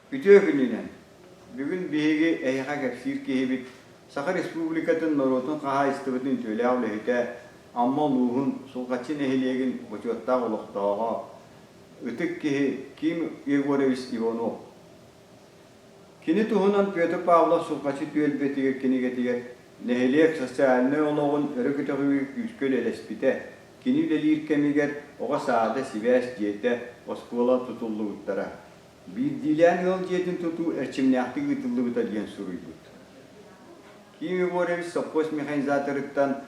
Үтүө күнүнэн! Бүгүн биһиги эһиэхэ кэпсиир киһибит Саха Республикатын норуотун хаһаайыстыбатын үтүөлээх үлэһитэ, Амма улууһун Сулҕаччы нэһилиэгин бочуоттаах олохтооҕо, ытык киһи Ким Егорович Иванов. Кини туһунан Петр Павлов Сулҕаччы түөлбэтигэр кинигэтигэр нэһилиэк социальнай олоҕун өрө көтөҕүүгэ күүскэ үлэлэспитэ, кини үлэлиир кэмигэр оҕо саада, сибээс дьиэтэ, оскуола тутуллубуттара. Биирдиилээн ыал дьиэтин тутуу эрчимнээхтик ыытыллыбыта диэн суруйбут. Ким Егорович сопхуос механизаторыттан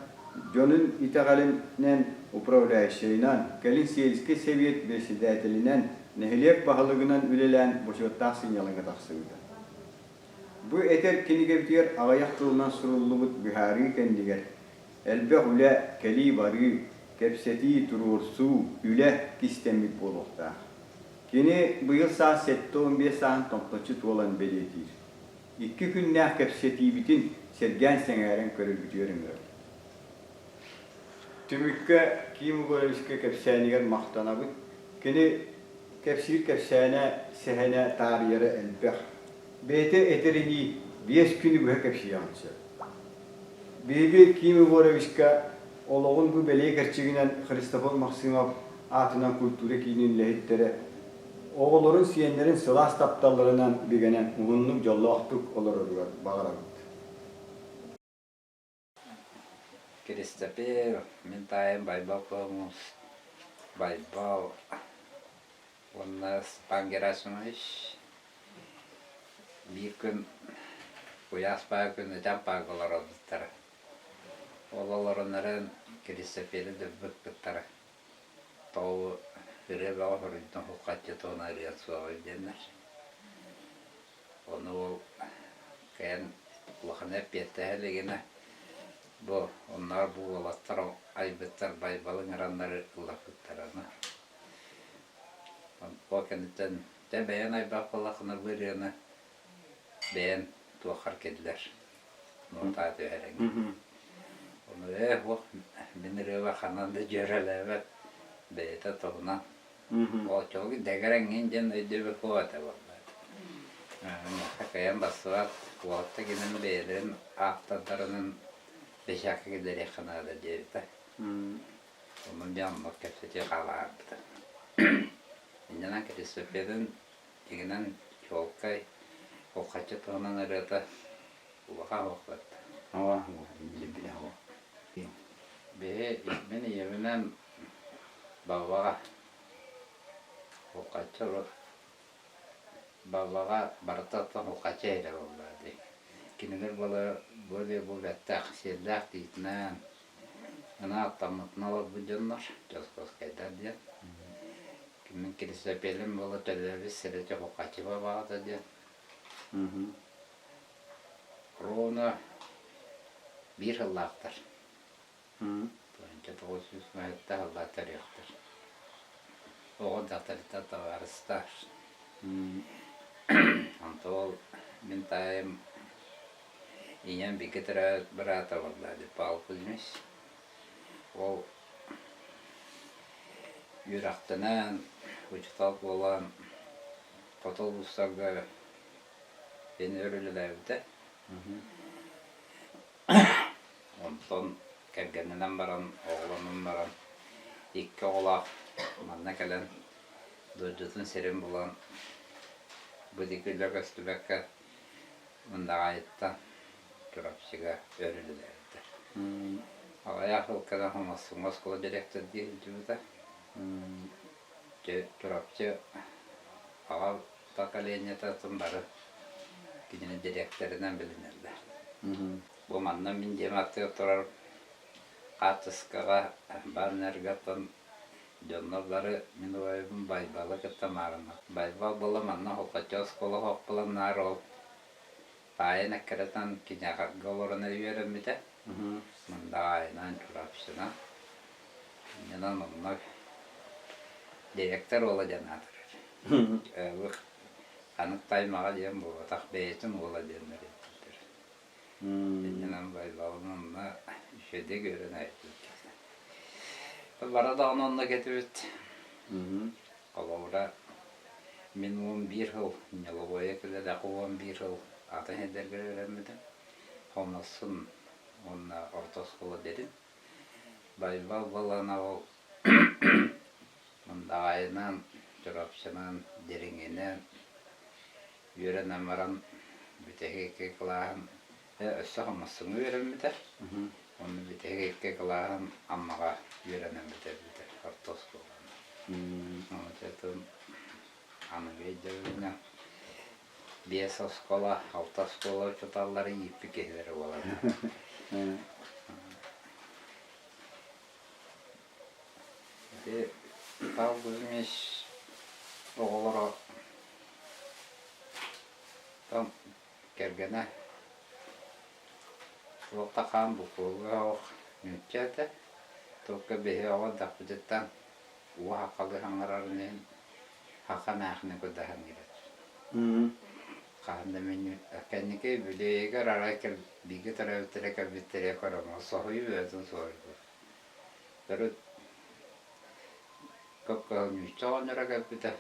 дьонун итэҕэлинэн управляющайынан, кэлин сельскэй сэбиэт председателинэн, нэһилиэк баһылыгынан үлэлээн бочуоттаах сынньалаҥҥа тахсыбыта. Бу этэр кинигэбитигэр аҕыйах тылынан суруллубут быһаарыы кэннигэр элбэх үлэ, кэлии-барыы, кэпсэтии, туруорсуу, үлэ кистэммит буолуохтаах. Кини быйыл саас 75 сааһын томточчу туолан бэлиэтиир. Икки күннээх кэпсэтиибитин сэргээн-сэҥээрэн көрөргүтүгэр ыҥырабыт. Түмүккэ Ким Егоровичка кэпсээнигэр махтанабыт. Кини кэпсиир кэпсээнэ, сэһэнэ таарыйара элбэх. Бэйэтэ этэринии, биэс күнү быһа кэпсиэҕин сөп. Биһиги Ким Егоровичка олоҕун бу бэлиэ кэрчигинэн Христофор Максимов аатынан культура киинин үлэһиттэрэ оҕолорун, сиэннэрин сылаас тапталларынан бигэнэн уһуннук дьоллоохтук олороругар баҕарабыт. Киристэпиэр, мин таайым Байбал Куомус, Байбал уонна Степан Герасимович биир күн куйаас баар күн ытан паарга олорорбуттара. Ол олорон эрэн Киристэпиэри дырбыппыттара. Тоҕо ырыа бөҕө хоруйдун хуххаччы туона ырыа суоҕуй диэннэр. Ону ол кэлэн улаханы эппиэттэһэ илигинэ бу оннооҕор бу уолаттар айбыттар Байбалы ыҥыраннар ыллаппыттарына. Ол кэнниттэн дьэ бэйэн айбах буоллаххына бу ырыаны бэйэн туоххар киллэр нуотаа түһэрэҥ. Ону ээ уох мин ырыаба ханан да дьүөрэлээбэт бэйэтэ туһунан Оччоҕо дэгэрэҥҥин диэн өйдөбүл суох этэ буоллаҕа. Миэхэ кыайан барсыбат, уолаттар гынан бэйэлэрин автордарынан бэчээккэ киллэриэххэ наада диэбитэ. Онон дьэ оннук кэпсэтии хаалаарбыта. Инньэнэн Киристоферын дьиҥинэн чуолкай Уххаччы туһунан ырыата улахан уохтатта. Биһи мин ийэбинэн Балбаҕа Уххаччы урут Балбаҕа барыта оттон Уххаччы иһэрэ буоллаҕа дии. Кинилэр более бу бэттээх сиэллээх тиитинэн ынах аттаммытынан олорбут дьоннор Дьоскуоскайдар диэн. Мин Киристэпиэлим буола төрөөбүт сирэ Уххаччы Балбаҕата диэн. Ровно биир сыллаахтар. 1900 аһыллаат төрүөхтэр. Оҕо дьахтарыттан табаарыстар. Онто ол мин таайым ийэм бииргэ төрөөбүт быраата буолла Павел Кузьмич. Ол үөрэхтэнэн, учуутал буолан хоту улуустарга эн өр үлэлээбитэ. Онтон кэргэнинэн баран, оҕолонон баран, икки оҕолоох манна кэлэн дойдутун сирин булан, бу диэки үлэ көстүбэккэ Мындаҕаайыттан Чурапчыга өр үлэлээбиттэр. Аҕыйах сыл кэлэн Хомоссуҥҥа оскуола дириэктэрдии сылдьыбыта. Чурапчы аҕа поколениетын бары кинини дириэктэринэн билинэллэр. Бу манна мин дьиэм аттыгар турар хаартыскаҕа баннергаттан дьоннор бары мин убайбын Байбалы кытта маарыннар. Байбал буола манна Холкоччо оскуола оһох наар ол таайын эккирэтэн киниэхэргэ олорон үөрэммитэ. Мындаҕаайынан, Чурапчынан. Иннинэн онно директор уола диэн аатырар. Анык таймаҕа диэн буолбатах, бэйэтин уола диэннэр эппиттэр. Иннинэн Байбалын онно үчүгэйдик үөрэнэ эппит. Бара даҕаны онно кетибит. Холобура, Мин 11 сыл ньолобуойа кэлэлэх 11 сыл атын сирдэргэ үөрэммитим. Хомносун уонна орто оскуола дэрин. Байбал балана ол Мындаҕайынан, Чурапчынан, Дириҥинэн үөрэнэн баран бүтэһик икки кылааһын өссө Хомоссуҥҥа үөрэммитэ. Онно бүтэһик икки кылааһын Аммаҕа үөрэнэн бүтэрбитэ орто оскуоланы. Ону аныгы өйдөбүлүнэн биэс оскуола, алта оскуола учууталларын ииппит киһилэрэ буолаллар. Ити Павел Кузьмич оҕолоро там кэргэнэ туохха хаан буккуллуга оһох нуучча этэ. Туохха биһи оҕо эрдэхпититтэн уу сахалыы саҥарарын иһин саха эмээхсинэ кудаһан иһэр. Хаһан да мин кэнники Бүлүөйүгэр арай бииргэ төрөөбүттэрэ кэлбиттэрэ көрөммүн соһуйуу бөҕөтүн соһуйбут. Төрүт кып-кыһыл ньуучча оҕонньоро кэлбитэ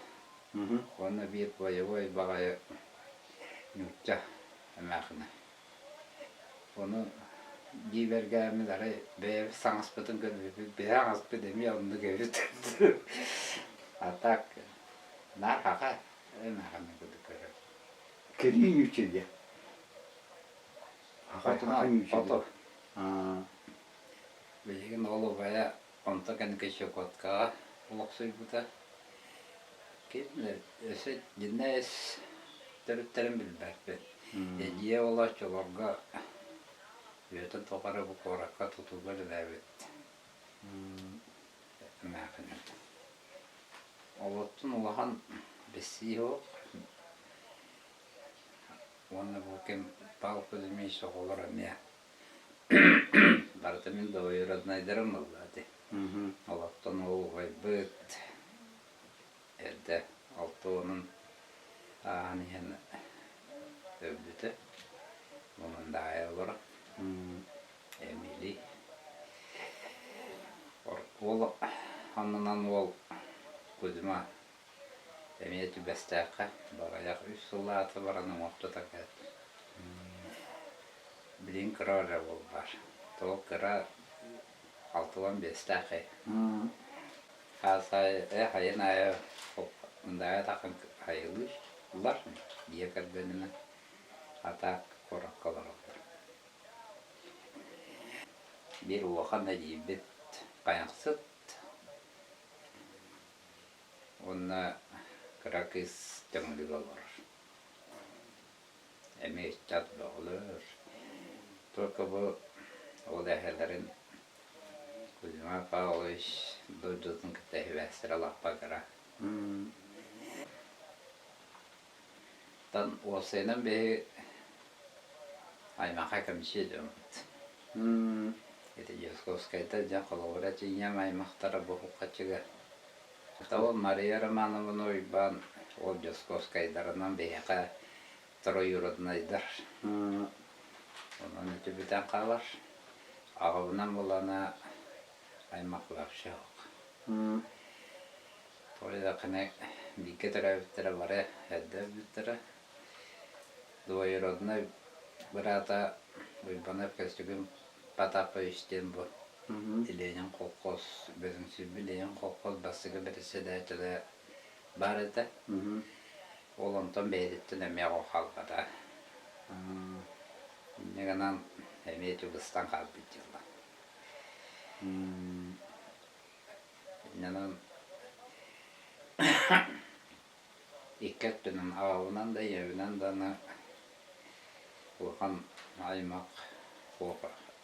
уонна биир боевой баҕайы ньуучча эмээхсинэ. Ону дьиибэргээммит арай бэйэбит саҥаспытын көрбүппүт, биһи аҥаспыт эмиэ оннук эбит. А так наар хаха эмээхсинэ курдук көрөр. Кэлии ньуучча диye. Хаха ньуучча. Хоту. Билигин ол убайа онто кэнники Чукоткаҕа олохсуйбута. Ким өссө дьиннэ ис төрүттэрин билбэппин. Эдьиийэ уола оччолорго үйэтин тухары бу куоракка тутууга үлэлээбит эмээхсин. Олортон улахан билсии суох. Уонна бу ким Павел Кузьмич оҕолоро эмиэ Барыта мин двоюроднайдарым буолла ити. Олортон ол убайбыт эрдэ алта уонун ааһан иһэн өлбүтэ. Мындаайа олоро. Эмилий. Уол аннынан уол Кузьма эмиэ түбэстээххэ баҕайах үс сыллаата баран уҥуохтата кэлт. Билигин кыра эрэ уол баар. Тоҕо кыра 65-тээх Хаас аайы хайын аайы мындаайа таххан хайылыыллар дьиэ кэргэнинэн а так куоракка олороллор. Биир улахан эдьиийбит хайахсыт Уонна кыра кыыс Төҥүлүгэ олорор. Эмиэ ыччат бөҕөлөр. Только бу ол эһэлэрин Кузьма Павлович дойдутун кытта сибээстэрэ лаппа кыра. Оттон уопсайынан биһи аймахха кэмчи дьоммут. Ити Дьосковскайдар дьэ холобура тиийэм аймахтара бу хаччыга. Ол Мария Романовна Уйбаан ол Дьосковскайдарынан биһиэхэ троюроднайдар. Онон ити бүтэн хаалар. Аҕабынан булана аймах вообще суох. Тоҕо диэтэххинэ бииргэ төрөөбүттэрэ бары эрдэ өлбүттэрэ. Двоюроднай быраата Уйбанов Көстүгүн Потапович диэн бу Ленин колхоз бөдөҥсүйбүт Ленин колхоз бастакы бэрэссэдээтэлэ баар этэ. Ол онтон бэйэтиттэн эмиэ оҕо хаалбата. Инньэ гынан эмиэ чугастан хаалбыт дьылла. Инньэнэн икки өттүнэн аҕабынан да ийэбинэн да аны улахан аймах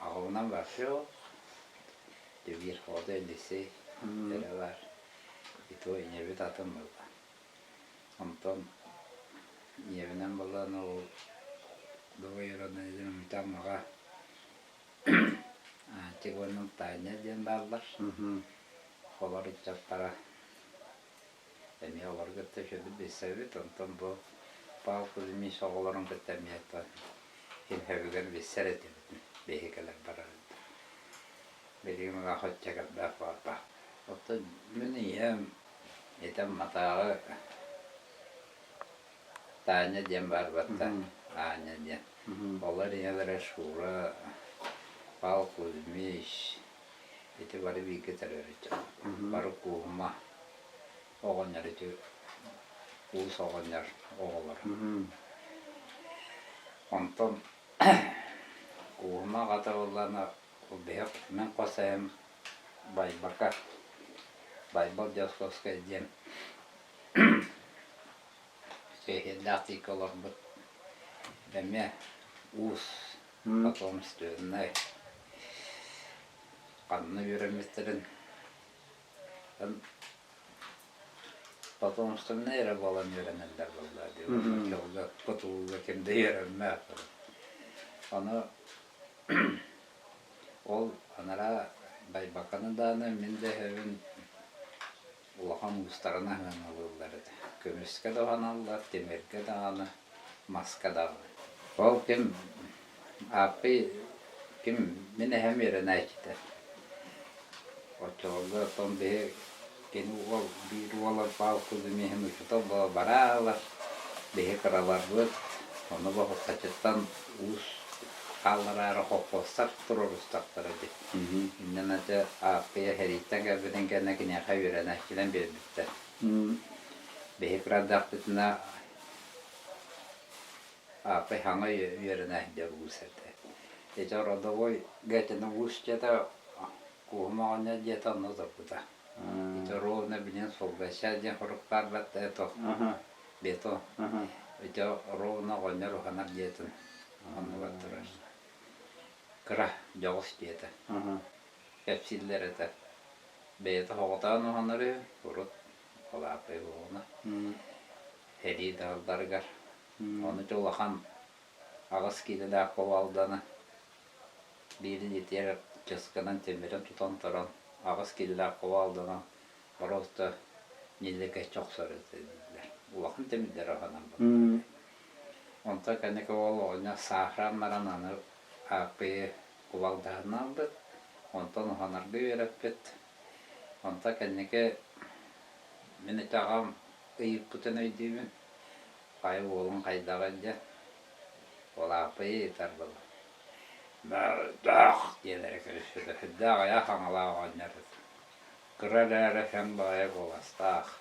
аҕабынан вообще биир оҕото Елисей эрэ баар и то ийэбит атын буолла. Онтон ийэбинэн буоллаҕына ол двоюродной Аммаҕа Тигонов Таня диэн бааллар. Олор ыччаттара эмиэ олору кытта үчүгэйдик билсэбит. Онтон бу Павел Кузьмич оҕолорун кытта эмиэ ким сөбүгэр билсэр этибит. Биһиги кэлэр барар. Билигин мына хочча кэлбэт буолбат. Оттон мин ийэм этэн матааҕы. Таня диэн баар батта, Аня диэн. Олор ийэлэрэ Шура, Павел Кузьмич, ити бары бииргэ төрөөбүт дьон. Бары Кууһума оҕонньор ити уус оҕонньор оҕолоро. Онтон Кууһума аҕата буоллаҕына биһи мин хос эһэм Байбака, Байбал Дьосковскай диэн Сүөһүлээх тииккэ олорбут эмиэ уус потомственнай ханна үөрэммиттэрин потомственнай эрэ буолан үөрэнэллэр буоллаа дии уонна хотугуга ким да үөрэммэт ону ол анараа Байбаканы даҕаны мин да эһэбин Улахан уустарын аһыҥалыыллар этэ. Көмүскэ да уһаналлар, тимиргэ даҕаны, маска даҕаны. Ол ким Ааппый ким мин эһэм үөрэнээччитэ. Оччолорго оттон биһи кини уол биир уола Павел Кузьмиһын учуутал буола бараалар. Биһи кыраларбыт, ону бохуттачыттан уус хааллараары холкуостар туруорустахтара дии. Инньэ аты Ааппыйа сэрииттэн кэлбитин кэннэ киниэхэ үөрэнээччинэн биэрбиттэр. Биһи кырадахпытына Ааппый хаҥа үөрэнээччи уус этэ. Ити родовой гэтини уус дьиэтэ Куһум оҕонньор дьиэтэ онно турбута. Ити ровно билин Сулгача диэн хорук баар батта это бето. Ити ровно оҕонньор уһанар дьиэтин оннугар турар. Кыра, дьоҕус дьиэтэ. Кэпсииллэр этэ. Бэйэтэ соҕотоон уһанар үһү, урут улааппай буолуна. Сэрии даҕалларыгар. Ону дьэ улахан 8 киилэлээх кувалданы биирин итиэр часкынан тимирин тутан туран 8 киилэлээх кувалданан просто ньиликэччи охсор этэ дииллэр. Улахан тимирдэр уһанан барбыттар. Онтон кэнники уол оҕонньор сааһыран баран аны Ааппыйы кувалдаһынан ылбыт, онтон уһанарга үөрэппит. Онтон кэнники мин ити аҕам ыйыппытын өйдүүбүн, хайа уолуҥ хайдаҕый диэн. Ол Ааппыйы ыйытар буолла. Мөлтөх диэн эрэ көрүспүтэ, сүрдээх аҕыйах аҥалаах оҕонньор этэ. Кыра эрээри һэм баҕайы куоластаах.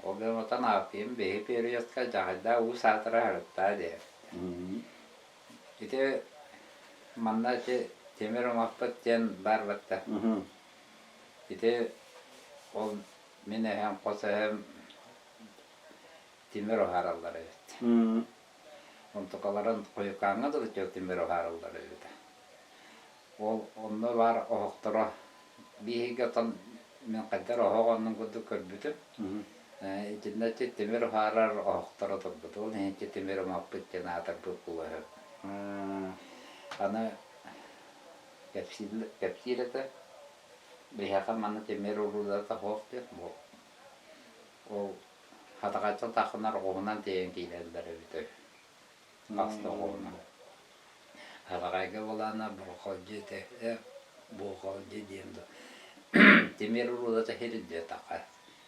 Ол гынан Ааппыйым биһи периодка дьаһайдаах уу саатара сырыттаа диэбит. Ити манна ити тимир оҥоспут диэн баар батта. Ити ол мин эһэм, хос эһэм тимир уһаараллар эбит. Онтукаларын хойукааҥҥа дылы тимир уһаараллар эбит. Ол онно баар оһохторо биһиги оттон мин хайдах оһох оннун курдук көрбүтүм. Итиннэ ити тимир уһаарар оһохторо турбут. Ол иһин ити тимир умаппыт диэн аатырбыт буолуо. Аны кэпсиир, кэпсиир этэ. Биһиэхэ манна тимир уруулата суох диэн. Ол хатаҕайтан таххынар оҕуһунан тиэйэн киирэллэр эбитэ үһү. Хас да оҕуһунан. Хараҕайга буолаана бурҕалдьы этэ буолҕалдьы диэн дуо тимир уруулата сирдиэтэххэ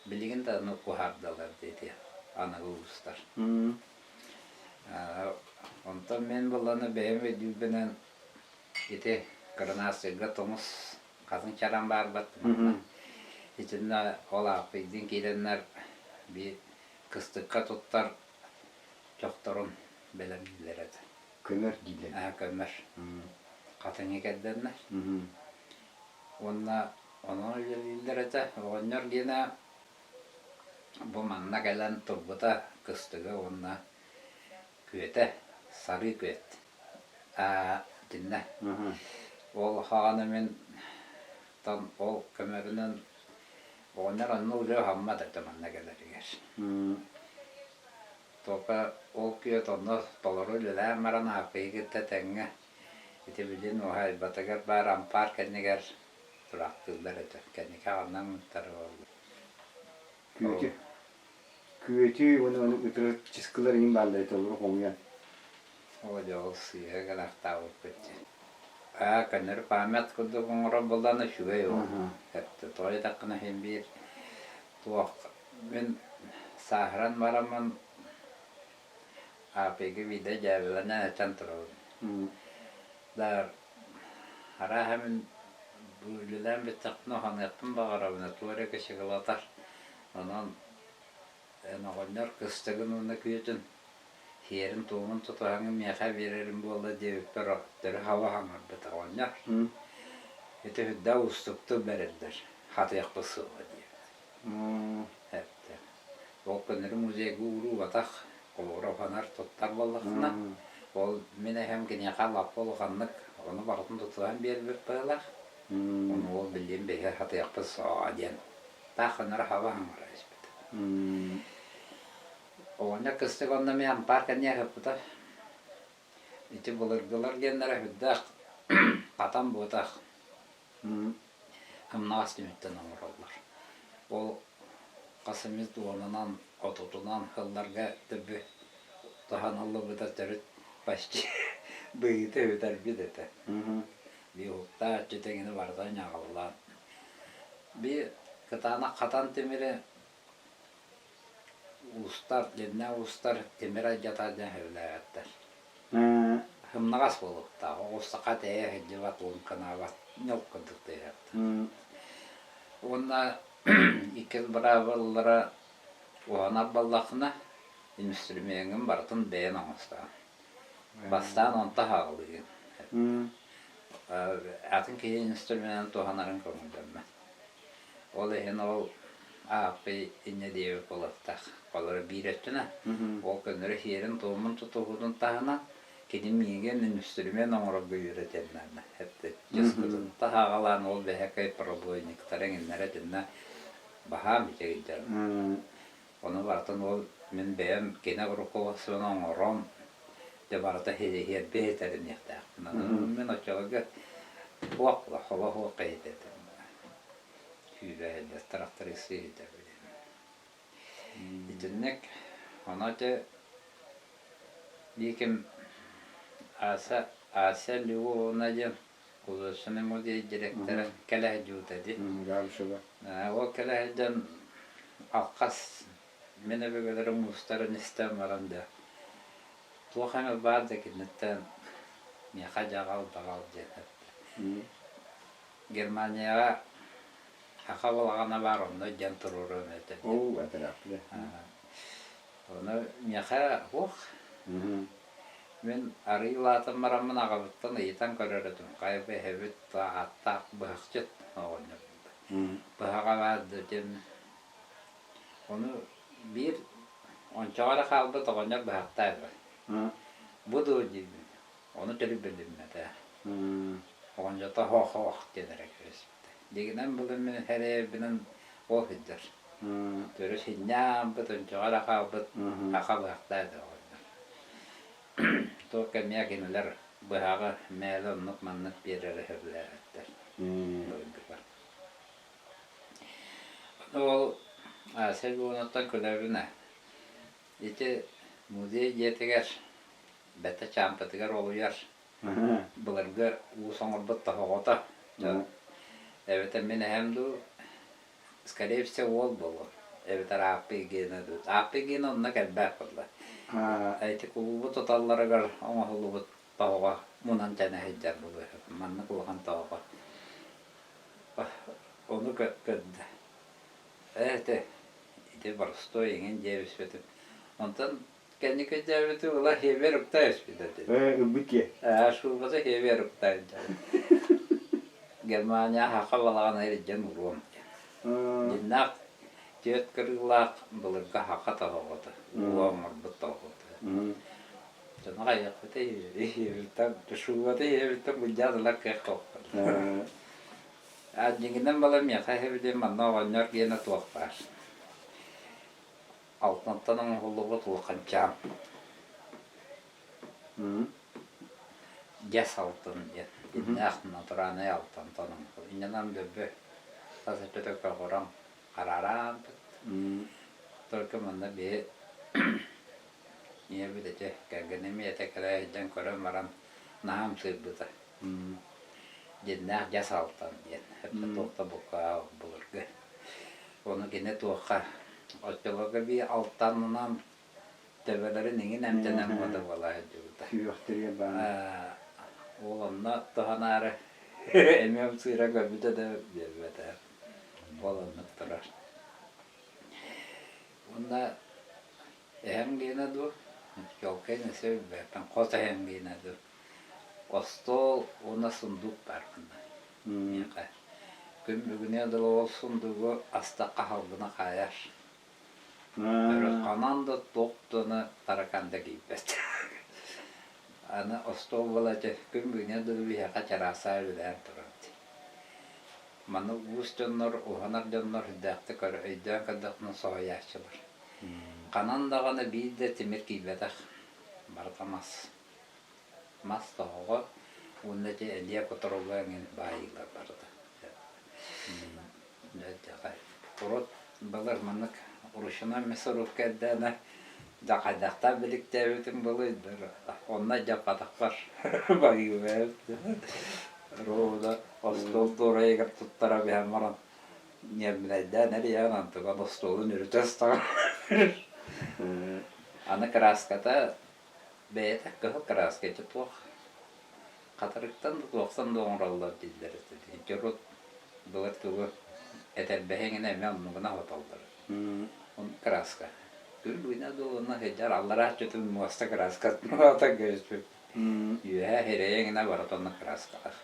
билигин да аны уһаардалар диэти аныгы уустар. Онтон мин буоллаҕына бэйэм өйдүүрбүнэн ити кырынаастыырга тумус хатын чаран баарбат итиннэ ол ааппыйдыын киирэннэр биир кыстыкка туттар чохторун бэлэмнииллэр этэ. Көмөр дииллэр. Аа, көмөр. Хатыҥы кэрдэннэр. Уонна онон үлэлииллэр этэ. Оҕонньор диэнэ бу манна кэлэн турбута кыстыга уонна күөтэ, сарыы күөт. Аа, итиннэ. Ол хаҕана мин там ол көмөрүнэн оҕонньор онно уже уһаммат этэ манна кэлэригэр. Тока ол күөт онно толору үлэлээн баран Ааппыйы кытта тэҥҥэ ити билин уһаайбатыгар баар ампаар кэннигэр тураахтыыллар этэ. Кэнники аҕаннан ыттара буолла. Күөтү. Күөтү уонна ону ытырар чыскылар иҥин бааллар этэ олору хомуйан. Оо дьэ ол сыыһа гынахтаабыппыт дьэ. Аа көннөрү память курдук оҥорор буоллаҕына үчүгэй ол. Тоҕо диэтэххинэ син биир туох мин Сааһыран бараммын АП-га биирдэ дьээбэлэнэн этэн турабын. Да арааһа мин бу үлэлээн бүттэхпинэ уһаныахпын баҕарабын, туох эрэ кычыгылатар. Онон эн оҕонньор кыстыгын уонна күөтүн сиэрин-туомун тутуһаҥҥын миэхэ биэрэрим буолла диэбиппэр төһө хаба хаҥырбыт оҕонньор. Ити үрдэ уустуктук бэриллэр, хатыахпыт суоҕа диэбит. Эттэ. Ол көннөрү музейга ууруу-батах, холобура уһанар, туттар буоллаххына, ол мин эһэм киниэхэ лаппа улаханнык ону барытын тутуһан биэрбит быһыылаах. Ону ол билигин биһиги хатыахпыт суоҕа диэн таах көннөрү хаба хаҥыра испит. Оҕонньор кыстык онно эмиэ ампаар кэнниэ ыһыппыта. Ити былыргылар диэннэрэ сүрдээх хатан буотах ымнаҕас түмүттэн оҥороллор. Ол хас эмит уонунан, отутунан сылларга төбө туһаныллыбыта төрүт почти быһыыта бүтэрбит этэ. Биир уһуктаах өттү тэҥинэ барыта ньаҕаллаан. Биир кытаанах хатан тимири Уустар, дьиҥнээх уустар тимир алдьатар диэн сөбүлээбэттэр. Сымнаҕас буолуохтаах, оҕус саха тэйэ сылдьыбат, лыҥкынаабат, ньыл курдук тыаһыахтаах. Уонна иккис быраабылалара уһанар буоллаххына, инструмеҥҥын барытын бэйэн оҥостоҕун. Бастаан онто аҕалыыгын. Атын киһи инструменын туһанарын көҥүллэммэт. Ол иһин ол ааппый инньэ диэбит буолуохтаах. Холобура биир өттүнэ ол көннөрү сиэрин-туомун тутуһуутун таһынан кини миигин үнүстүрүмүөн оҥорорго үөрэтиэн наада. Дьыскытын таһааҕалаан ол бэһэкэй пробойниктара эҥиннэрэ итиннэ баһаам үчүгэйдэр. Ону барытын ол мин бэйэм кини руководствоны оҥорон дьэ барыта иһиэрбэ иһитэриниэхтээхпин. Мин оччолорго суох холо суох киһитэ этим. Сүүрэ сылдьар тракторист киһитэ Итинник ону ити биир Ася Ася Львовна диэн художественный музей директора кэлэ сылдьыбыта дии. Ол кэлэ сылдьан алхас мин өбүгэлэрим уустарын истэн баран да туох эмэ баар да киниттэн миэхэ дьаҕал даҕал диэн эттэ. Германияҕа саха балаҕана баар онно дьэн туруоруом этэ диэн. Ону миэхэ уох Мин арыый улаатан бараммын аҕабыттан ыйытан көрөр этим, хайа бу эһэбит ааттаах быһахчыт оҕонньор быһаҕа баар да диэн. Ону биир ончоҕо эрэ хаалбыт оҕонньор быһахтаах этэ. Бу дуо диибин, ону төрүт билиммэтэ. Оҕонньото хоох-хоох диэн эрэ кэбиспитэ. Дьиҥинэн булан мин эрэйэрбинэн ол сылдьар. Төрүт синньааммыт, ончоҕо эрэ хаалбыт саха быһахтаах этэ оҕонньор. Туох кэмҥэ кинилэр быһаҕы мээлэ оннук-маннык биэрэрэ сөбүлээбэттэр былыргылар. Ол Ася Львовнаттан күлэбин ээ. Ити музей дьиэтигэр бэтэ чаампытыгар олуйар былыргы уус оҥорбут тоһоҕото эбэтэр мин эһэм дуу скорее всего уол буолуо эбэтэр Ааппый Гена дуу Ааппый Гена онно кэлбэт буолла ити кулуубу туталларыгар оҥоһуллубут тоһоҕо мунан тэнэ сылдьар буолуо маннык улахан тоһоҕо ону көрдө ээ ити ити боростуой эҥин диэбиспитим онтон Кэнники өйдөөбүтү ыла хиэбэр уктай өспүт этэ. Ээ, ылбыт киэ. Ээ, шуубата хиэбэр уктай Германия хаха балаҕана илдьэн уруом диэн. Дьиннээх түөрт кырыылаах былыргы хаха тоһоҕото, ууга оҥорбут тоһоҕото. Дьоно хайыахпытай иһиэбиттэн, шуубата иһиэбиттэн былдьаан ылар кыах суох. А дьиҥинэн бала миэхэ иһэбитим манна оҕонньор гиэнэ туох баар. Алтантан оҥоһуллубут улахан чаам. Дьэс алтан диэн. Иннээх натуральнай алтантан оҥоһуллубут. Инньэнэн бөбө тас өттө көҕөрөн хараараабыт. Только манна биһи ийэбит ити кэргэним ийэтэ кэлэ сылдьан көрөн баран наһаа ымсыырбыта. Дьиннээх дьэс алтан диэн. Өттө туох да букка былыргы. Ону кини туохха. Оччолорго биир алтанынан төбөлөрүн иҥин эмтэнэн буота буола сылдьыбыта. Сүһүөхтэригэр баар. Ол онно туһанаары эмиэ ымсыыра көрбүтэ да биэрбэтэ. Ол оннук турар. Уонна эһэм гиэнэ дуу, чуолкай өссө билбэппин, хос эһэм гиэнэ дуу. Остуол уонна сундуук баар манна миэхэ. Күн бүгүнү дылы ол сундуугу астахха халгына хаайар. Ханан да туох да таракан да киирбэт. Аны остуол буолааччы күн бүгүнү дылы биһиэхэ чараасаа үлэлээн турар дии. Маны уус дьоннор, уһанар дьоннор сүрдээхтик өйдөөн көрдөхпүнэ соһуйааччылар. Ханан даҕаны биир да тимир киирбэтэх, барыта мас. Мас тоһоҕо уонна ити элиэ кутуруга эҥин баайыылар барыта. Урут былыр маннык ручной мясорубка эрдэҕинэ дьэ хайдахтаах биликтээбитим былыр онно дьаппатахпар баһыыбайбыт ровно остуол туорайыгар туттара биһэн баран ньиэрбинэйдээн эрийэн антыган остуолун үрүтэ ыстаҕа аны кырааската бэйэтэ кыһыл кырааска ити туох хатырыктан да туохтан да оҥороллор дииллэр этэ ити урут былыр тугу этэрбэһи эҥинэ эмиэ оннугунан хотоллор Ону кырааска күн бүгүнэ дуолуна сылдьар аллараа өттүтүн муоста кырааскатын аата көспүт үөһээ сирэйэ эҥинэ барыта онно кырааскалаах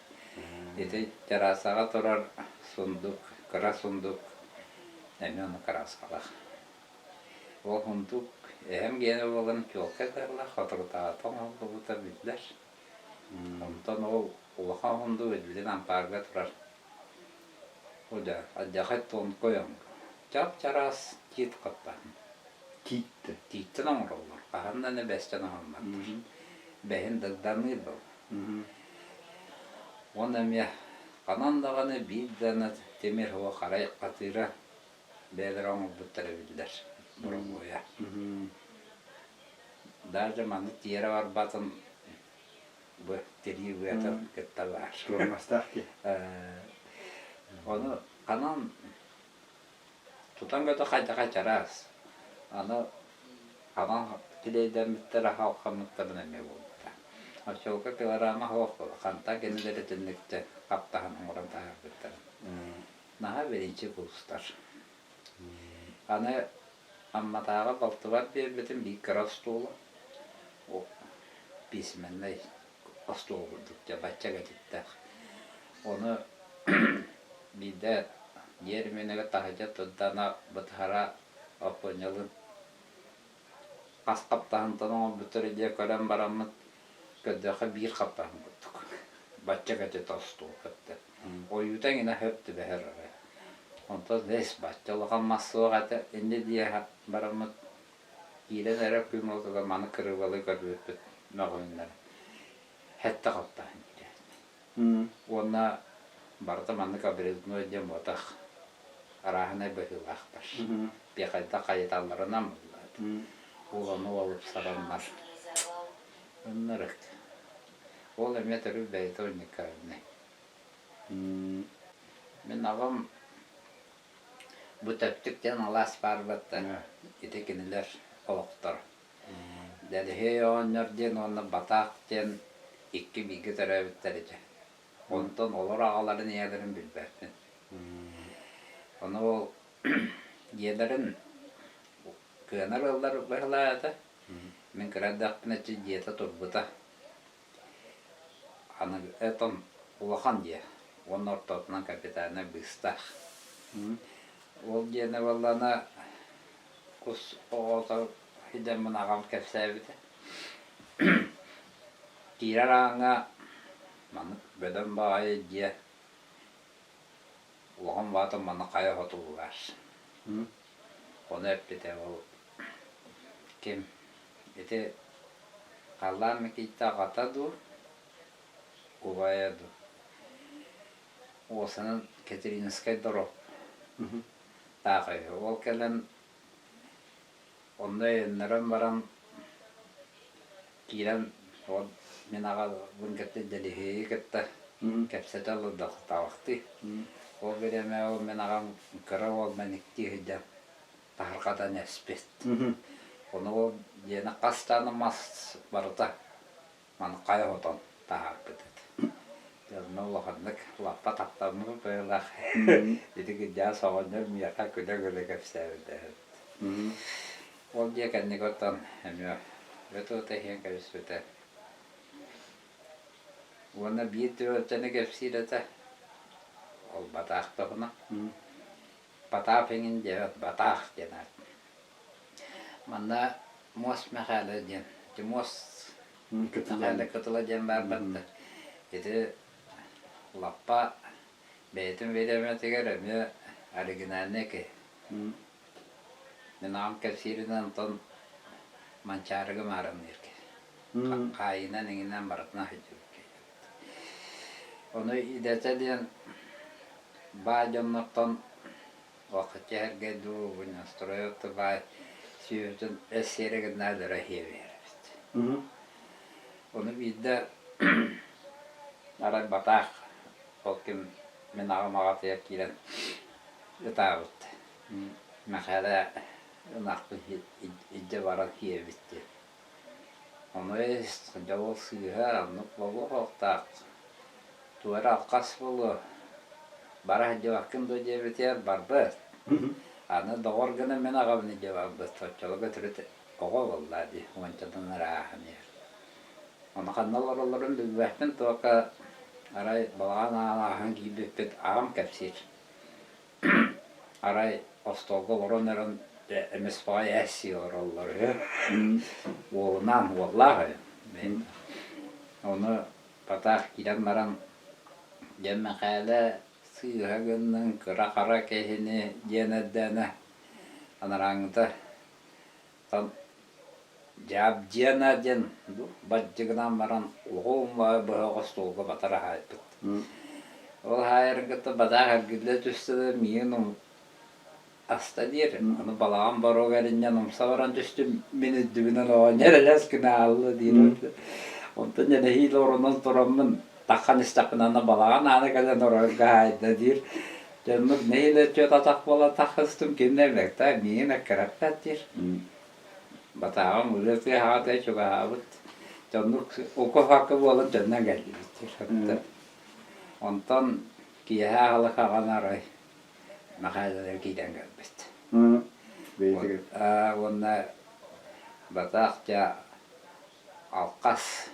ити террасаҕа турар сундук кыра сундук эмиэ онно кырааскалаах Ол сундук эһэм гиэнэ буолан чуолкай быһыылаах соторутааҕыта оҥоһуллубута биллэр. Онтон ол улахан сундук билигин ампаарга турар. О да, алдьархай тонкой оҥоро. Чап-чараас тиит хаппаһын. Тииттэн. Тииттэн оҥороллор. Хаһан да бэстэн оҥорбаттар. Бэһин дагданыыр был. Уонна эмиэ ханан даҕаны биир даҕаны тимир уо харай хатыыра бэйэлэрэ оҥорбуттара биллэр боробуойа. Даже маннык тиэрэ барбатын бу тирии быата кытта баар. Туормастаах дии. Ону ханан тутан көтө хайдаха чараас. Аны ханан килиэйдэммиттэрэ халхаммыттарын эмиэ буолбута. Оччолорго пилорама суох буола. Хантан кинилэри түннүктэ хаптаһан оҥорон таһаарбыттарын. Наһаа биринчи куустар. Аны Амматааҕы балтыбар биэрбитим биир кыра остуола, письменнай остуол курдук дьэ бачча кэтиттээх. Ону биирдэ дьиэ өрөмүөнүгэр таһырдьа турдаҕына бытахара Оппуонньалыын хас хаптаһынтан оҥорбуттара диye көрөн бараммыт көрдөххө биир хаптаһын курдук бачча кэтит остуол көттө ойуута эҥинэ сөп түбэһэр эрэ онтон эс бачча улахан мас суох этэ инньэ дии бараммыт киирэн эрэ күн уотугар маны кырыыбалыы көрбүппүт мөҕүлүннэр сэттэ хаптаһын киирээт Уонна барыта маннык обрезной диэн буотах арааһынай быһыылаахтар. Пехайда хайыталларынан буоллаат. Ол ону олупсараннар. Ыннырык. Ол эмиэ төрүт бэйэтэ уникальный. Мин аҕам бу Тэптик диэн алаас баар батта ити кинилэр олохторо. Дэлэһиэй оҕонньор диэн уонна Батаах диэн икки бииргэ төрөөбүттэр этэ. Онтон олор аҕаларын ийэлэрин билбэппин. Ону ол ийэлэрин кыанар ыаллар быһылаата. Мин кыра эрдэхпинэ дьиэтэ турбута. Аны этон улахан дьиэ уонна ортотунан капитальнай быыстаах. Ол дьиэни буоллаҕына кус оҕото сылдьаммын аҕам кэпсээбитэ. Киирэр ааҥҥа маннык бөдөҥ баҕайы дьиэ улахан баҕата манна хайа хотугулаар. Ону эппитэ ол ким ити Халлаан Микиитэ аҕата дуу, убайа дуу уосанан Катеринскай доруоп таах үһү. Ол кэлэн онно өйөннөрөн баран киирэн ол мин аҕабын кытта Дэлиһиэйи кытта кэпсэтэ олордохтоохтуу. Ол бириэмэ ол мин аҕам кыра уол мэниктии сылдьан. таһырҕатан эспит. Ону ол дьиэни хас даҕаны мас барыта маны хайа хотон таһаарбыт этэ. Дьэ онно улаханнык лаппа таптаммыт быһыылаах. Ити кырдьаҕас оҕонньор миэхэ күлэ-күлэ кэпсээбитэ эбит. Ол дьиэ кэнники оттон эмиэ өтө-өтө иһэн кэбиспитэ. Уонна биир түбэлтэни кэпсиир этэ. Ол батаах туһунан. Потап эҥин диэбэт, Батаах диэн аат. Манна Муос Мэхээлэ диэн, ити Муос Мэхээлэ кытыла диэн баар барда. Ити лаппа бэйэтин бириэмэтигэр эмиэ оригинальнай киһи. Мин аҕам кэпсииринэн онтон Манчаарыга маарынныыр киһи. Хаайыынан иҥинэн барытынан сылдьыбыт киһи. Ону идэтэ диэн баай дьоннортон Уоххаччы эһэргэ дуу, настроят баай сүөһүтүн эс сиэрэ гыннаа өлөрө иһиэбиһэр эбит. Ону биирдэ арай батаах ол ким мин аҕам аҕатыгар киирэн ытаабыт. Мэхээлэ ынахпын илдьэ баран киэбит диэн. Ону дьэ ол сыыһа оннук буолуох туора алхас буолуо, бара сылдьыбаккын дуо диэбитигэр барбыт. Аны доҕор гына мин аҕабын илдьэ барбыт, оччолорго төрүт оҕо буолла дии, уончатан ырааһын иһэр. Ону ханна олороллорун билбэппин, туохха арай балаҕан аан ааһан киирбиппит аҕам кэпсиир. Арай остуолга олорон эрэн эмис баҕайы ээс сии олороллор үһү. Уолунаан уоллаах үһү. Мин ону Патаах киирэн баран, дьэ Мэхээлэ сыыһа гынныҥ, кыра-хара киһини диэн эрдэҕинэ, анарааҥҥыта Дьаабдьыана диэн бадьыгынаан баран уһун быһа остуолга батар аһаайбыт. Ол аһаайарын кытта бадаах эргиллэ түстэ да миигин аста диир. Аны балаҕан боруок эринньэн умса баран түстүм, мин үрдүбүнэн оҕонньор элэс гына аалла диир. Онтон дьэ нэһиилэ оронон тураммын таххан истэхпинэ аны балаҕан аана кэлэн оройго аһаайда диир. Дьоннук нэһиилэ түөрт атах буолан таххыстым, ким да билбэт, миигин эккирэппэт диир. Батааҕым ырыа тыаһаҕа чугаһаабыт. Дьоннук уку-хакы буолан төннөн кэллибит диир. Онтон киэһэ аһылык аҕан арай Мэхээлэлэр киирэн кэлбит. Уонна батаах дьэ алхас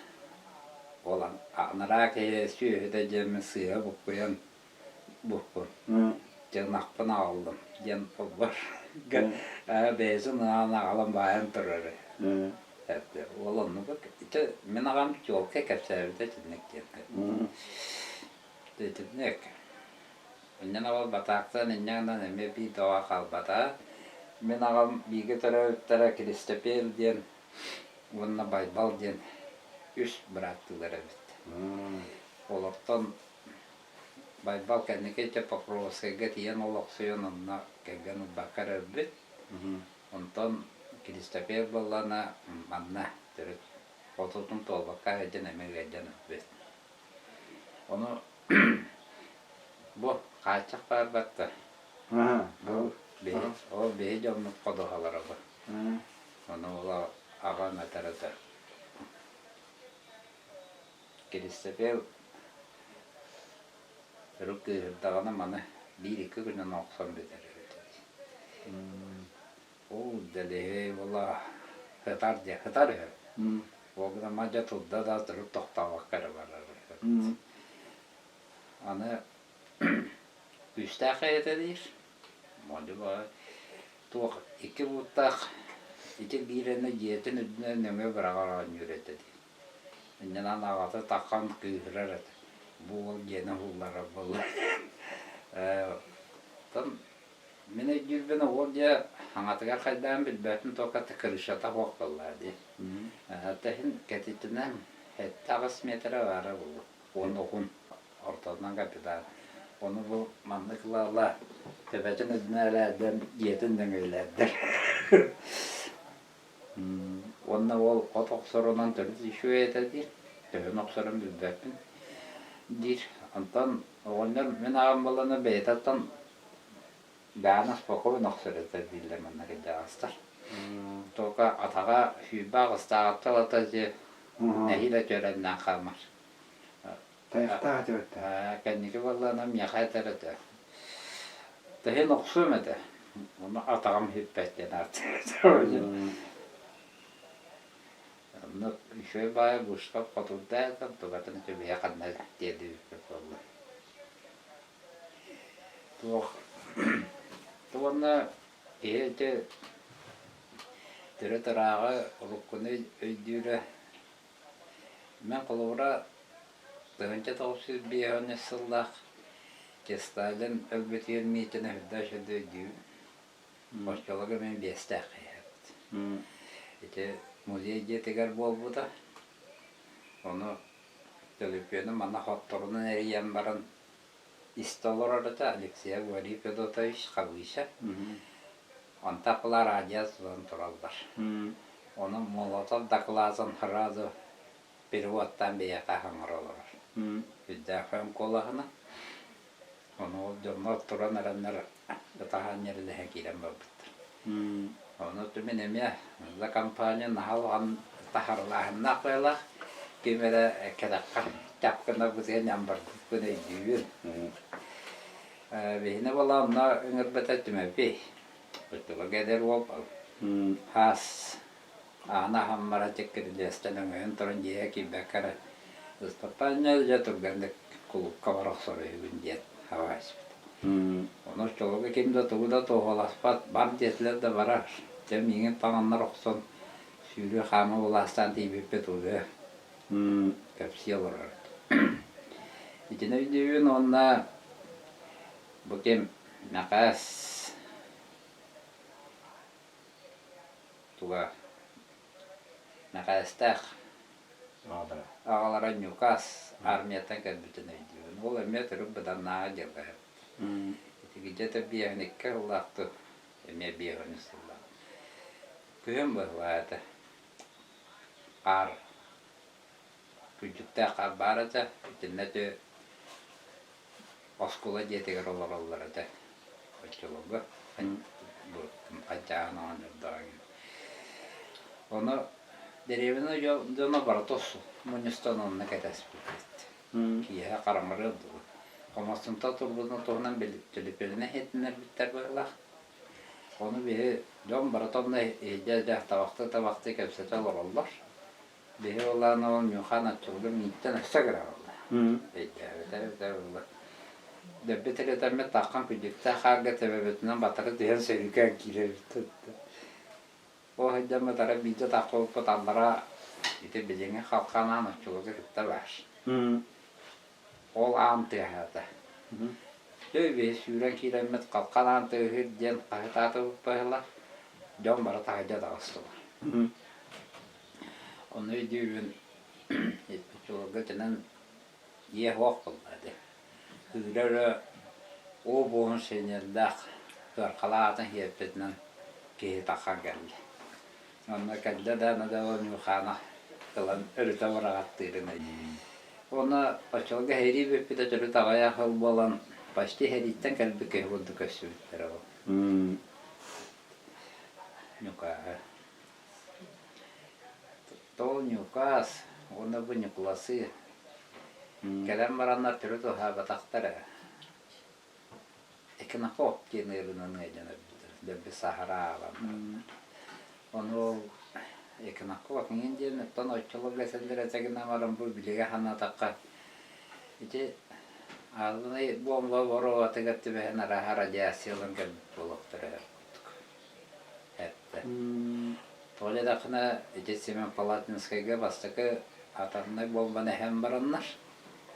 буолан анараа киһи сүөһүтэ диэммин сыыһа буккуйан буппун дьылынахпын аҕаллым диэн холбор бэйэтин ынаҕын аҕалан баайан турар уол оннук ити мин аҕам чуолкай кэпсээбитэ итинник диэн итинник инньэн ол батаактан инньэ гынан эмиэ биир доҕо хаалбата мин аҕам бииргэ төрөөбүттэрэ Киристэпиэл диэн уонна Байбал диэн үс бырааттыылар эбит олортон Байбал кэнники ити Покровскайга тиийэн олохсуйан онно кэргэн ылбакка эрэ өлбүт. Онтон Киристэпиэр буоллаҕына манна төрүт отутун туолбакка сылдьан эмиэ ыалдьан өлбүт. Ону бу хааччах баар батта. Бу биһи ол биһи дьоммут ходуһалара бу. Ону ол аҕам этэр этэ. Киристэпиэл өрүк кыыһырдаҕына маны биир-икки күнүн охсон бүтэр эбит. Оо, дэлэһиэй буола сытар дьэ, сытар үһү. Ол гынан дьэ турда да төрүт тохтообокко эрэ барар үһү. Аны күүстээх эйэтэ диир. Модьу туох икки бууттаах ити биир эмэ дьиэтин үрдүнэн нөҥүө быраҕар оонньуур этэ дии. Инньэнэн аҕата таххан кыыһырар этэ. Бу уол дьиэни уһулларар буолла. Оттон мин өйдүүрбүн уол дьиэ хаҥатыгар хайдаан билбэтим только крышата суох буоллаа дии. Тэһин кэтитинэн 7-8 метрэ баара буолуо. Уонна уһун ортотунан капитан. Ону бу маннык ыла-ыла төбөтүн үрдүнэн элээрдэн дьиэтин нөҥүөлээрдэр. Уонна уол от охсорунан төрүт үчүгэй этэ диир, төһөнү охсорун билбэппин диир. Онтон оҕонньор мин аҕам буоллаҕына бэйэтэ оттон Даана спокойно охсор этэ дииллэр манна кырдьаҕастар. Только атаҕа сүүрбэ аҕыстааҕыттан ылата дьэ нэһиилэ түөрэннээн хаамар. Тайахтаах этэ бэртэ. Кэнники буоллаҕына миэхэ этэр этэ. Тэһин охсуом этэ. Ону атаҕым сиппэт диэн ааттыыр. Онно үчүгэй баайы Бушков хотурда этэ, тугатын үчүгэйэ ханна тиэрдибиппит буолла. Туох уонна киһи ити төрүт ырааҕы уруккуну өйдүүрэ Мин холобура 1953 сыллаах Сталин өлбүтүгэр миитин өһүрдээх үчүгэй өйдүүбүн. Оччолорго мин биэстээх киһи Ити музей дьиэтигэр буолбута. Ону төлөпүөнү манна хотторунан эрийэн баран истэ олорор этэ Алексей Гаврил Федотович Хабыыча. Онтон была радио тутан тураллар. Ону Молотов дакылаатын сразу переводтаан биһиэхэ оҥоро олорор. Үрдээх куолаһына. Ону ол дьоннор туран эрэннэр ытаһан ньирилэһэ киирэн барбыттар. Ону мин эмиэ за компания наһаа улахан таһарылааһыннаах быһыылаах ким эрэ кэтэххэ тап гынарбытыгар ньамбарбыппын өйдүүбүн. Биһини буола онно ыҥырбыта Түмэпий. Оччолорго эдэр уол хаас аана аһаммара чиккирилиэстэн өҥөйөн туран дьиэҕэ киирбэккэ эрэ Ыстапаанньа дьэ түргэнник кулуупка бара охсор үһүгүн диэн хаба испит. Ону оччолорго ким да тугу да туоһуласпат, бар диэтилэр да барар. Дьэ миигин таҥаннар охсон сүүрүү хаама былаастаан тиийбиппит ылыа кэпсии олорор. Итини өйдүүбүн уонна бу ким Мэхээс туга Мэхээстээх аҕалара Ньукаас армияттан кэлбитин өйдүүбүн. Ол эмиэ төрүт быданнааҕы дьылҕа эбит. Ити где-то биэһин икки сыллаах дуу, эмиэ биэһин үс сыллаах. Күһүн быһылаа этэ. Хаар, күлдьүктээх хаар баар этэ. Итиннэ ити оскуола дьиэтигэр олороллор этэ. Оччолорго бу хаччааһын оҕонньордоох игин. Ону дэриэбинэ дьоно барыта мунньустан онно кэтэспиппит. Киэһэ хараҥарыар дылы. Хомостунта турбутун туһунан төлөпүөнүнэн иһитиннэрбиттэр быһыылаах. Ону биһи дьон барыта онно иһдьэ табахтыы-табахтыы кэпсэтэ олороллор. Биһи улаан уол Ньухаан оччолорго мииттэн өссө кыра буолла. Өйдөөбүтэ эбитэ буолла. Дөббүт тиритэммит таххан күдьүктээх хаарга төбөбүтүнэн батары түһэн сөрүүкээн киирэбит. Ол сылдьан батара биирдэ таххыбыппыт аллара ити билиҥҥи халкаан аан оччолорго кытта баар. Ол аан тыаһаата. Дьэ биһи сүүрэн киирэммит халкаан аан тыаһыыр диэн хаһытаатыбыт быһыылаах. Дьон бары таһырдьа таҕыстылар. Ону өйдүүбүн оччолорго итинэн дьиэ суох буолла этэ. Кыыра эрэ уу буоһун синиэллээх кыархалаах атын сиэппитинэн киһи тахсан кэллэ. Онно кэллэ да аны да Ньуухаана ылан өрүтэ быраҕаттыырын Уонна оччолорго сэрии бүппүтэ төрүт аҕыйах сыл буолан почти сэрииттэн кэлбит киһи курдук көрсүбүттэрэ ол. Ньукааһы. Тоҕо Ньукаас уонна бу Ньукуласы кэлэн бараннар төрүт уһаабатахтар ээ. Экинохоп диэн ыарыынан ыалдьан өлбүттэр, дэлби саһара аалан бараннар. Ону ол экинохоп эҥин диэн оттон оччолорго этэллэр этэ гынан баран бу билигэ санаатахха ити аалынай буомба боруобатыгар түбэһэн арааһа радиация ылан кэлбит буолуохтара курдук. Эттэ. Тоҕо диэтэххинэ, ити Семен Палатинскайга бастакы атомнай буомбаны эһэн бараннар,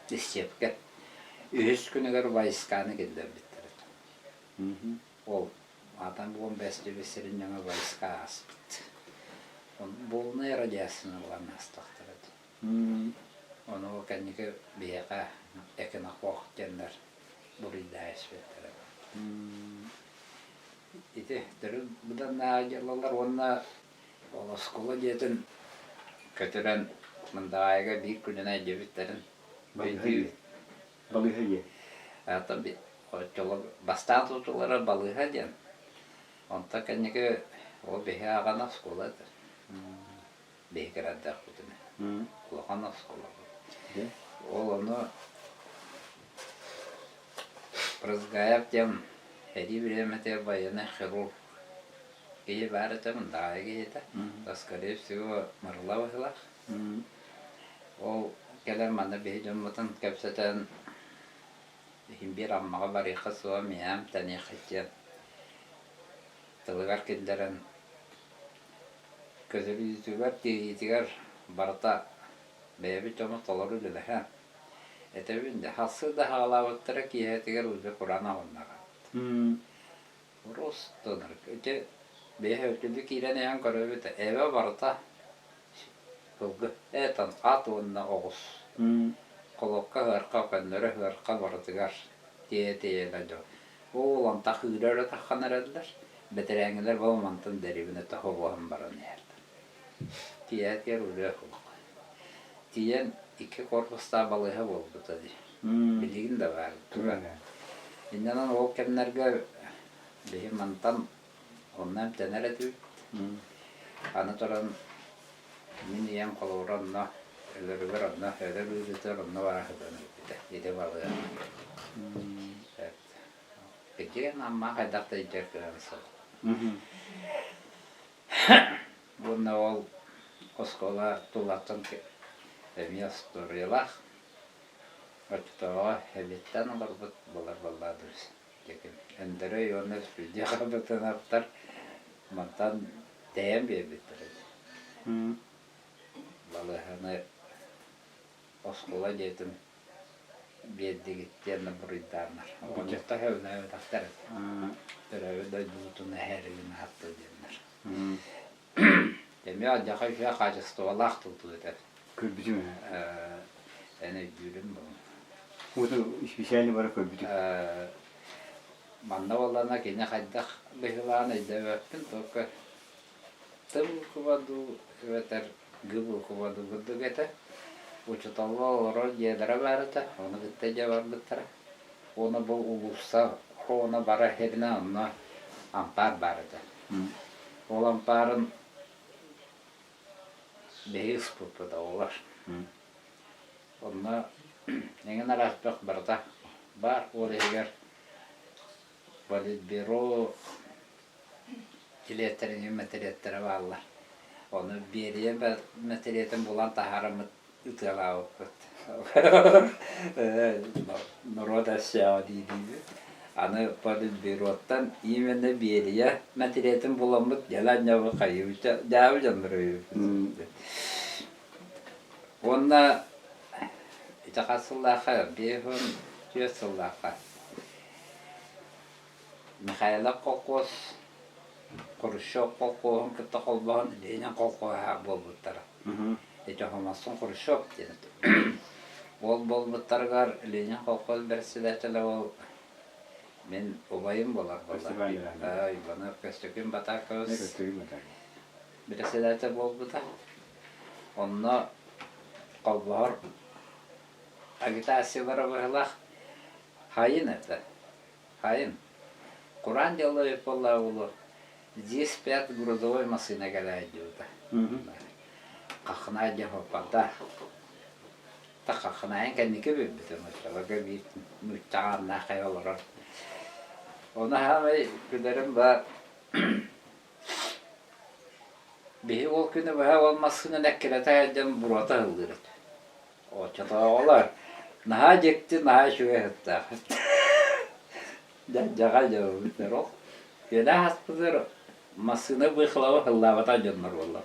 истиэпкэ үһүс күнүгэр войсканы киллэрбиттэр этэ. Ол атом буомба эстибит сирин дьоно войска ааспыт. Буолунай радиацияны ылан аастахтара этэ. Ону кэнники биһиэхэ экинохох диэннэр буруйдаһа испиттэрэ. Ити төрүт быданнааҕы дьыалалар уонна ол оскуола дьиэтин көтүрэн Мындаҕаайыга биир күнүнэн дьиэбиттэрин Балыыһа дьиэ. Оттон Оччолор бастаан тутуллара балыыһа диэн. Онтон кэнники ол биһи ааҕан оскуола этэ. Биһи кэрэрдэхпитинэ. Улахан оскуола. Ол ону Прозгаев диэн сэрии бириэмэтигэр байыаннай хирург киһи баар этэ, мындаҕайы киһитэ. Скорее всего, Мырыла быһыылаах. Ол кэлэн манна биһи дьоммутун кэпсэтэн иһин биир Аммаҕа барыахха суоҕа, миэм тэниэххит диэн тылыгар киллэрэн көтөрүүтүгэр, тиэйиитигэр барыта бэйэбит дьоммут толору үлэлэһэн этэбин да сарсыарда саҕалаабыттара киэһэтигэр уже кураан аҕыннаҕа. Просто ити бэйэ өтүлү киирэн иһэн көрөбүт эбэ барыта Сылгы этан ат уонна оҕус. Холокко ыһыахха көннөрү ыһыахха барытыгар тиэйэ-тиэйэ дьон ол антах ыыра эрэ таххан эрэллэр. Бэтэрээҥҥилэр бу мантан дэриэбинэ тоһоҕоһон баран иһэллэр. Тиэйэ-тиэр үлэ суох. Тиийэн икки корпустаах балыыһа буолбута дии. Билигин да баар турар. Иннинэн ол кэмнэргэ биһи мантан Онно эмтэнэр этибит. Аны туран мин ийэм холобура онно өлөрүгэр онно өлөр ыарыытыгар онно бара сытан өлбүтэ. Ити балыыһаҕа. Кырдьык Амма хайдах да илдьэр кыаҕа суох. Уонна ол оскуола тулаттан эмиэ остуоруйалаах. Оччотооҕу эбиэттэн олорбут буолар буоллаҕа Өндөрөй уонна Спирдия Хабытынаптар мантан тэйэн биэрбиттэр этэ. Балыыһаны оскуола дьиэтин биэрдигит диэн буруйдааннар. Оҕонньоттор сөбүлээбэтэхтэр этэ. Төрөөбүт дойдубутун эһэригин аһатта диэннэр. Эмиэ алдьархай үчүгэй хаачыстыбалаах тутуу этэ. Көрбүтүм ээ. Эн өйдүүрүм буолуо. Уоту специально бара көрбүтүм. Манна буоллаҕына кини хайдах быһыылааҕын өйдөөбөппүн, только Т буква дуу эбэтэр Г буква дуу курдук этэ. Учууталлар олорор дьиэлэрэ баар этэ, ону кытта дьэ барбыттара. Уонна бу улуусса оҕону бара иһэринэ онно ампаар баар этэ. Ол ампаарын биһиги ыспыппыт оҕолор. Онно эҥин араас бөх барыта баар. Ол иһигэр политбюро чилиэттэрин мэтириэттэрэ бааллар. Ону Берия мэтириэтин булан таһаараммыт ытыалаабыппыт. Норуот өссөөҕө дии-диибит. Аны политбюроттан именно Берия мэтириэтин буламмыт дьэ анньабы хайыыбыт дьаабы дьоннор өйүүбүт. Уонна ити хас сыллаахха 54 сыллаахха Михайлов колхоз Хрущев колхоһун кытта холбоһон Ленин колхоһа буолбуттара. Ити Хомоссон Хрущев диэн этэ. Ол буолбуттарыгар Ленин колхоз председателэ ол мин убайым буолар буолла. Иванов Көстөкүүн Батакович председатель буолбута. Онно холбоһор агитациялара быһылаах хайын этэ. Хайын, кураан дьаллайык буоллаҕа буолуо, здесь пять грузовой массыына кэлээт диэбитэ. Хаххынаай диэн хоппордоох. Та хаххынаайын кэнники билбитим, оччолорго биир нуучча хааннаах хайа олорор. Ону хаамай күлэрим баар биһи ол күнү быһа ол массыынаны эккирэтэ сылдьан буруота ыһыллыыр этэ. Оччотооҕулар наһаа дьикти, наһаа үчүгэй сыттаах. Дьаҕа дьоруобуттар ол. Үөлээх аспытыгар массыына быыхалаба ыллаабатах дьоннор буолла.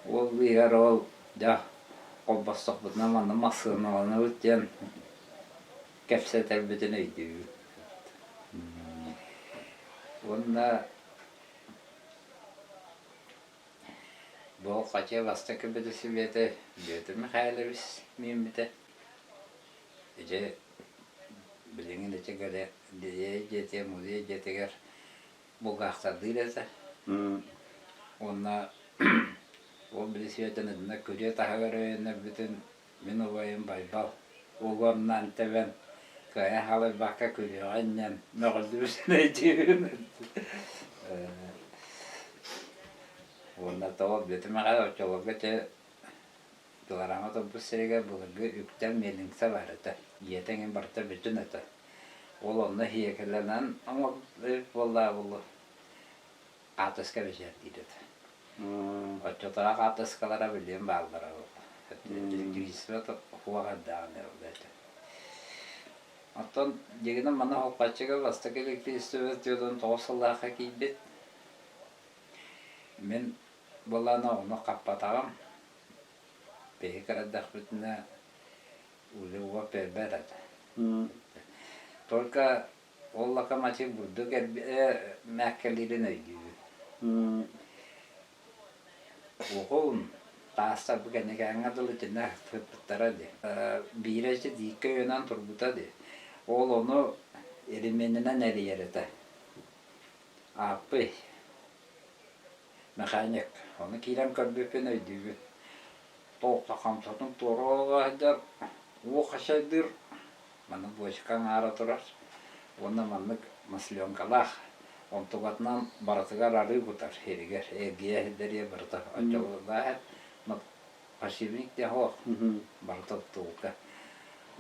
Ол быыһыгар ол дьэ холбостохпутуна манна массыыналанабыт диэн кэпсэтэрбитин өйдүүбүн. Уонна Бу Хача бастакы бэрэсибиэтэ Бүөтүр Михайлович мииммитэ. Ити билигин ити галерея дьиэтигэр, музей дьиэтигэр булгаахтардыыр этэ. Уонна ол бэлисипиэтин итиннэ күрүө таһыгар өйөннөрбүтүн мин убайым Байбал угуорнаан тэбэн. Кыайан халыйбакка күлүөҕэ инньэн мөҕүллүбүтүн өйдүүбүн. Уонна тоҕо бүтүм аҕай оччолорго ити Пилорама турбут сиригэр былыргы үктэл миэлиҥсэ баар этэ. Дьиэтэ эҥин барыта бүтүн этэ. Ол онно һиэкэлэнэн оҥорбут буоллаҕа буолуо. Хаартыска бэчээттиир этэ. Оччотооҕу хаартыскалара билигин бааллара электричество суох эрдэҕинэ этэ. Оттон дьиҥинэн манна Холпаччыга бастакы электричество 49 сыллаахха киирбит. Мин былаана ону хаппатаҕым. Биһиги кыра эрдэхпитинэ уже уот биэрбэт этэ. Только ол локомотив бурдук мээккэлиирин өйдүүбүн. Уһун таастар бу кэнникээҥҥэ дылы итиннэ сыппыттара дии. Биирэ ити дииккэ өйөнөн турбута дии. Ол ону ременинэн эрийэр этэ. Ааппый механик. Ону киирэн көрбүппүн өйдүүбүн. Туохха хамсатын туора олоро сылдьар, уу хачайдыыр, маннык буочука аҥаара турар уонна маннык масленкалаах, онтукатынан барытыгар арыы кутар сиригэр, эргийэ сирдэригэр барыта оччолордоох Пассивник диэн суох, барыта тутулка.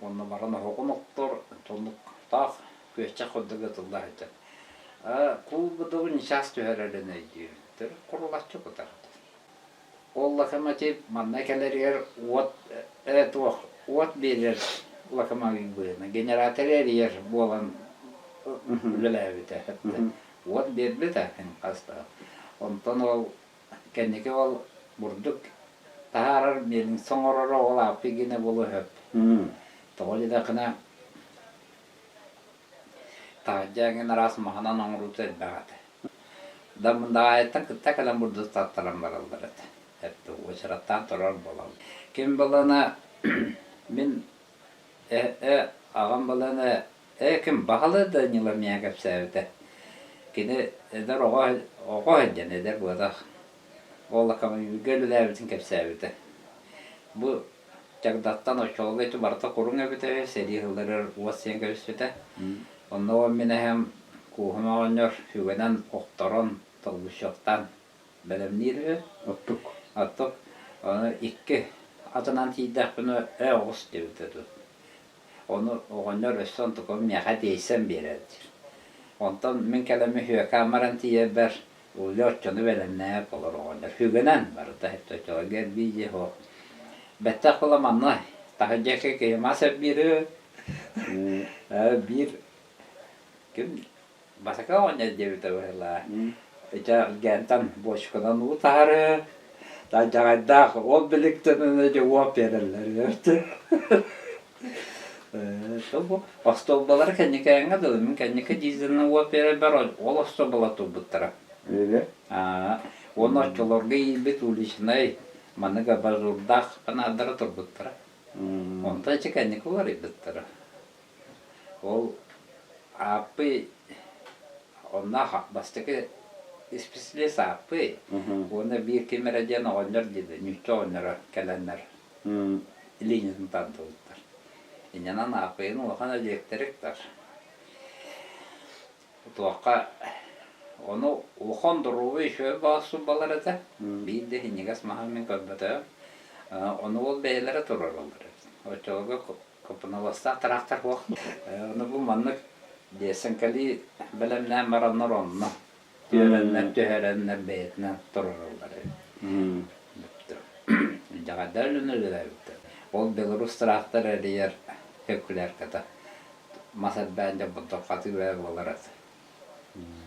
Уонна баран оһоҕун оттор, тоннуктаах күөччэх курдук ытылла сылдьар. Куул кудугу ньычаас түһэрэрин өйдүүбүн. Төрүт курулаччы кутар. Ол локомотив манна кэлэригэр уот туох уот биэрэр локомотив быһыына генератор эрийэр буолан үлэлээбитэ. Уот биэрбитэ хас да. Онтон ол Кэнники ол бурдук таһаарар миэлиҥсэ оҥороро ол ааппый гинэ буолуо сөп. Тоҕо диэтэххинэ таһырдьа эҥин араас маһынан оҥоруута элбэх этэ. Да Мындаҕаайыттан кытта кэлэн бурдук таттаран бараллар этэ. Эттэ уочараттаан турар буолаллар. Ким балана мин э аҕам балана Ээ, ким баҕалыы да ньыла миэхэ кэпсээбитэ. Кини эдэр оҕо оҕо сылдьан эдэр буотах. Ол локомотивга үлэлээбитин кэпсээбитэ. Бу Чагдаттан оччолорго ити барыта куруҥ эбитэ үһү, сэрии сылларыгар уот сиэн кэбиспитэ. Онно ол мин эһэм кууһум оҕонньор сүгэнэн охторон, толбуччуохтаан бэлэмниир үһү. Оттук. Оттук. Ону икки атынан тиийдэхпинэ ээ оҕус диэбитэ дуу. Ону оҕонньор өссө онтукум миэхэ тиэйсэн биэрэр диир. Онтон мин кэлэммин Сүөкээн тиийэрбэр Уля оччону бэлэмнээбит олор оҕонньор сүгэнэн барыта оччолорго эрбии дьиэ суох. Бэттэх була манна таһырдьа киһи мас эрбиири биир ким Басака оҕонньор диэбитэ быһыылаах. Ити Гентан буочуканан уу таһары, дьаҕайдаах ол биликтэнэн дьэ уоп биэрэллэр бу остуолбалары кэнникээҥҥэ дылы мин кэнники дизельнэй уоп биэрэрбэр ол остуолбалар турбуттара. Аа, уонна оччолорго иилбит уличнай маннык абажурдаах панаардара турбуттара. Онтон ити кэнники уларыйбыттара. Ол Ааппый онно бастакы исписэлиис Ааппый уонна биир ким эрэ диэн оҕонньор диэбит, ньуучча оҕонньоро кэлэннэр линиятын тардыбыттар. Инньэнэн Ааппыйын улахан электрик-тар. Туохха ону улахан доруобуй үчүгэй баҕас сулбалар этэ. Биир да синньигэс маһын мин көрбөтөҕүм. Ону ол бэйэлэрэ туруораллар эбит. Оччолорго Коппуналастаах тыраахтар суох. Ону бу маннык диэсэҥкэлии бэлэмнээн бараннар онно түөрэннэр, түһэрэннэр бэйэтинэн туруораллар эбит. Дьаҕайдар үлэни үлэлээбиттэр. Ол Беларусь тыраахтар эрийэр циркулярката мас эрбээн дьэ бурдурҕатыы бэйэ буолар этэ.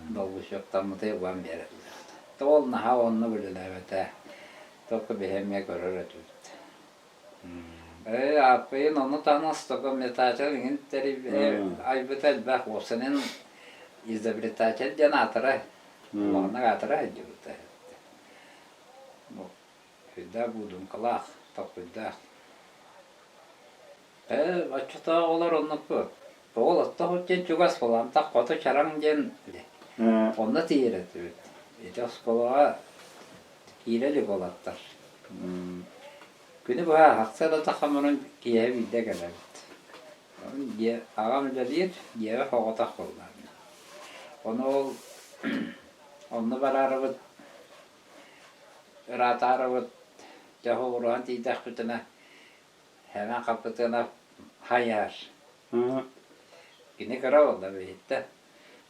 Долгучуоктаммыты уган биэрэллэр. Ол наһаа оннук үлэлээбэтэ. Только биһи эмиэ көрөр этибит. Ээ, ааппыйын ону таһынан стокометатель иҥин айбыта элбэх. Уопсайынан изобретатель диэн аатыра, улаханнык аатыра сылдьыбыта. Сүрдээх буудуҥкалаах, толкуйдаах. Ээ, оччотооҕу оҕолор оннукку. Оҕол оттоох диэн чугас буолан, хоту чараҥ диэн онно тиийэр этибит. Ити оскуолаҕа киирэ илик уолаттар. Күнү быһа аһахса да тахаммынан киэһэ биирдэ кэлэбит. Дьиэ аҕам үлэлиир, дьиэбэр соҕотох буоллаҕым. Ону ол онно бараарыбыт, ыраатаарыбыт, дьэ уруһан тиийдэхпитинэ, Һэмэн Хапытыанап хайыһар. Кини кыра буолла биһиттэн.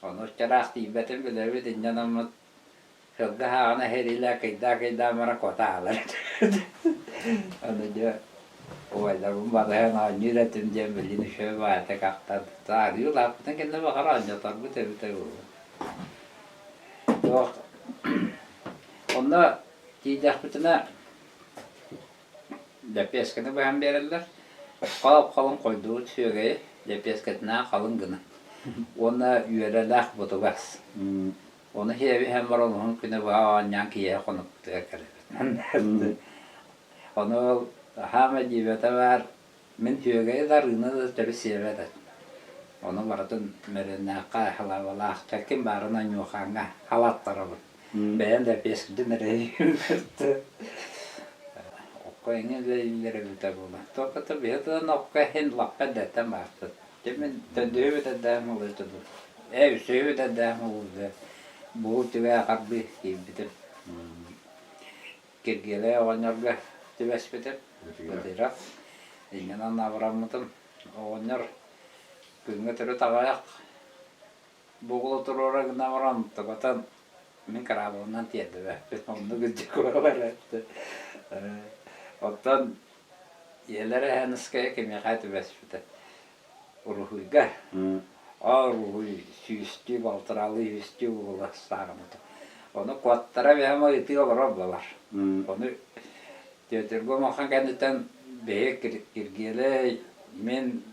Ону чараах тиийбэтин билэбит, инньэ гынаммыт сылгы ааҕына эһириилээх кыйдаа-кыйдаан баран куота аалар этибит. Аны дьэ убайдарбын батыһан оонньуур этим диэн билигин үчүгэй баҕайытык ахтан арыы улааппытын кэннэ баҕар оонньоторбут эбитэ буолуо. Туох онно тиийдэхпитинэ Лэппиэскэни быһан биэрэллэр, халап-халыҥ хойдубут сүөгэйи лэппиэскэтинээн халыҥ гына уонна үөрэлээх бутугас. Ону сиэбиһэн баран уһун күнү быһа оонньоон киэһэ хонукпутугар кэлэбит. Ону ол хаама дьиибэтэ баар, мин сүөгэйи да арыыны да төрүт сиэбэт этим. Ону барытын Мөрүөннээххэ, Халабалаах, ким баарынан Ньуохааҥҥа халаттарабын. Бэйэм да пиэскитин эрэ Окко эҥин үлэлииллэр эбитэ буолла. Туохха биһи тылын окко иһин лаппа эрдэттэн баартын. Дьэ мин төрдүһү бүтэрдээх улуйда дуу. Ээ үсүһү бүтэрдээх улуйда. Бу түбэ харбыы киирбитим. Киргиэлэй оҕонньорго түбэспитим. Бытырах. Иннинэн абыраммытым. Оҕонньор күҥҥэ төрүт аҕыйах Бугулу туруора гына баран токотон мин кыраабылынан тиэрдибэппин, оннук илдьэ куолар этэ. Оттон ийэлэрэ Эһэныскайа кимиэхэ түбэспитэ уруһуйга. Уруһуй сүүстүү, балтараалыы үстүү бугула саараммыта. Ону куоттара бэйэм ыйытыы олорор буолар. Ону Тетергом улахан кэнниттэн биһи Киргиэлэй, мин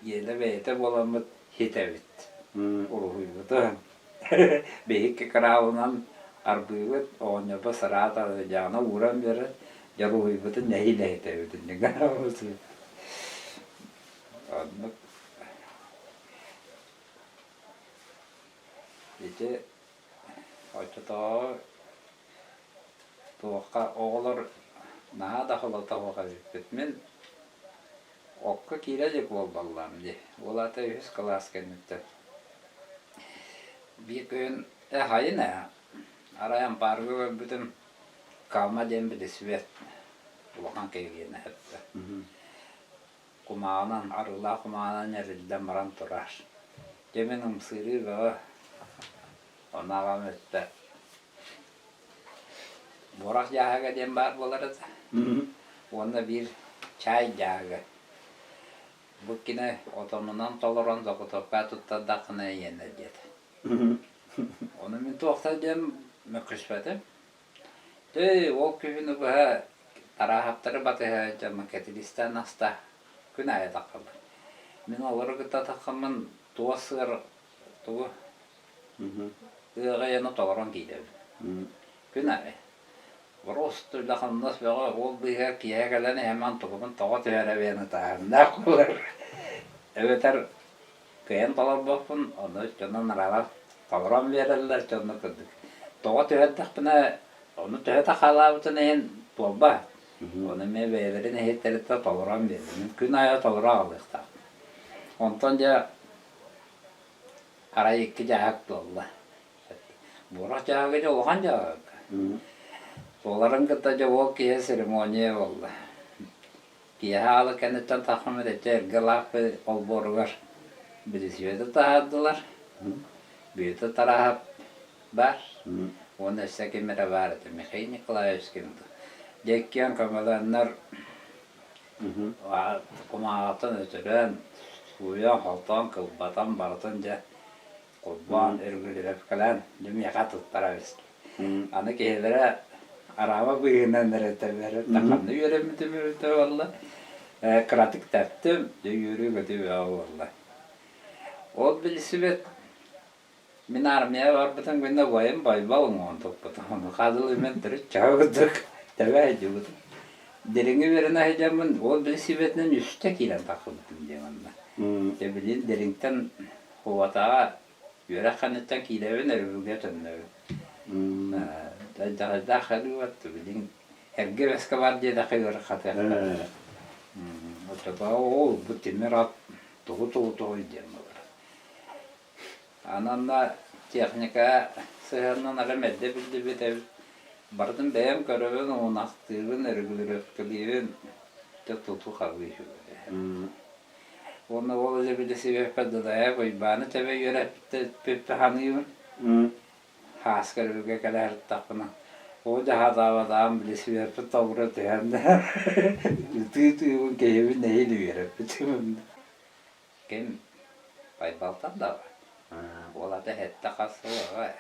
Иэлэ бэйэтэ буоламмыт хитэбит, уруһуйбутун. Биһикки кыраабынан арбыыбыт, оҕонньорбут сараат арыйдаҕына ууран биэрэр, дьэ уруһуйбутун нэһиилэ иһитэбит инник Оннук. Ити оччотооҕу туохха оҕолор наһаа да холотоһуох эбиппит. Мин Окко киирэ илик буолбаллаам дии. Ол аата үһүс кылаас кэнниттэн. Биир күн э хайын ээ, арай ампаарга көрбүтүм Калма диэн билисибэт улахан киһигиэнэ эттэ. Кумааҕынан, арыылаах кумааҕынан эриллэн баран турар. Дьэ мин ымсыырыы бөҕө. Ону аҕам эттэ Буорах дьааһыга диэн баар буолар этэ. Уонна биир чаай дьааһыга. Бу кини отонунан толорон заготовка туттардаххына ийэнэр диэтэ. Ону мин туохтар диэн мөккүспэтим. Тэй, ол күһүнү быһа Тарааһаптары батыһа дьоммун кэтилистээн аста күн аайы таххабын. Мин олору кытта таххаммын туос сыар тугу ыаҕайаны толорон киирэбин. Күн аайы. Просто үлэ-хамнас бөҕө ол быыһыгар киэһэ кэлэн иһэммин онтукабын тоҕо түһэрэбин ытааһыннаах буолар. Эбэтэр кыайан толорбоппун, ону дьонум араабар толорон биэрэллэр дьонно курдук. Тоҕо түһэрдэхпинэ, ону төһө да хаалаабытын иһин туолбат. Ону эмиэ бэйэлэрин иһиттэриттэн толорон биэрдим. Күн аайы толоро аҕалыахтаахпын. Онтон дьэ арай икки дьааһык туолла. Буорах дьааһыга дьэ улахан дьааһык. Туоларын кытта дьэ уол киһи церемония буолла. Киэһэ аалы кэнниттэн таххаммыт эчэ эргэ лааппы олбуоругар билисибэти таһаардылар. Бүөтүр Тарааһап баар уонна өссө ким эрэ баар этэ Михаил Николаевич ким Дьэ иккиэн көмөлөөннөр кумааҕытын өтөрөн, сууйан-хотон, кылбатан барытын дьэ холбоон өргүлүрэпкэлээн дьэ миэхэ туттара эбит. Аны киһилэрэ араба быыһынан эрэ тэбэр, ханна үөрэммитим эбитэ буолла. Кыратык тэптим, дьэ үөрүү-көтүү бөҕө буолла. Ол билсибит Мин армияҕа барбытым кэннэ убайым Байбал уҥуоҕун туппутум. Ону хадылы мен төрүт чаҕы курдук тэбэ сылдьыбытым. Дириҥи үөрэнэ сылдьаммын ол билсибэтинэн үстэ киирэн тахсыбытым дии манна. Дьэ билигин Дириҥтэн Кубатаҕа үөрэх кэнниттэн киирэбин, өрөбүлгэ төннөбүн. Дьаҕайдаах кэлии билигин эргэ бэскэ бар диэтэххэ ыарахатыахтара. Оччотооҕу ол бу тимир ат. Тугу тугу диэн буолар. Ананна техника сыһыанынан арам эрдэ биллибит эбит. Барытын бэйэм көрөбүн, уунахтыыбын, регулировкалыыбын, дьэ туту хабыы үчүгэй. Уонна ол илэ билисибэппэр Дадайа Уйбааны тэбэ үөрэппиппин саныыбын. Хааска өрөбүлгэ кэлэ сырыттахпына, оо дьэ сатаабатаҕым билисибэппин толоро түһэн ытыы-ытыыбын киһибин нэһиилэ үөрэппитим. Ким Байбалтан да уолата сэттэ хас сыл аҕа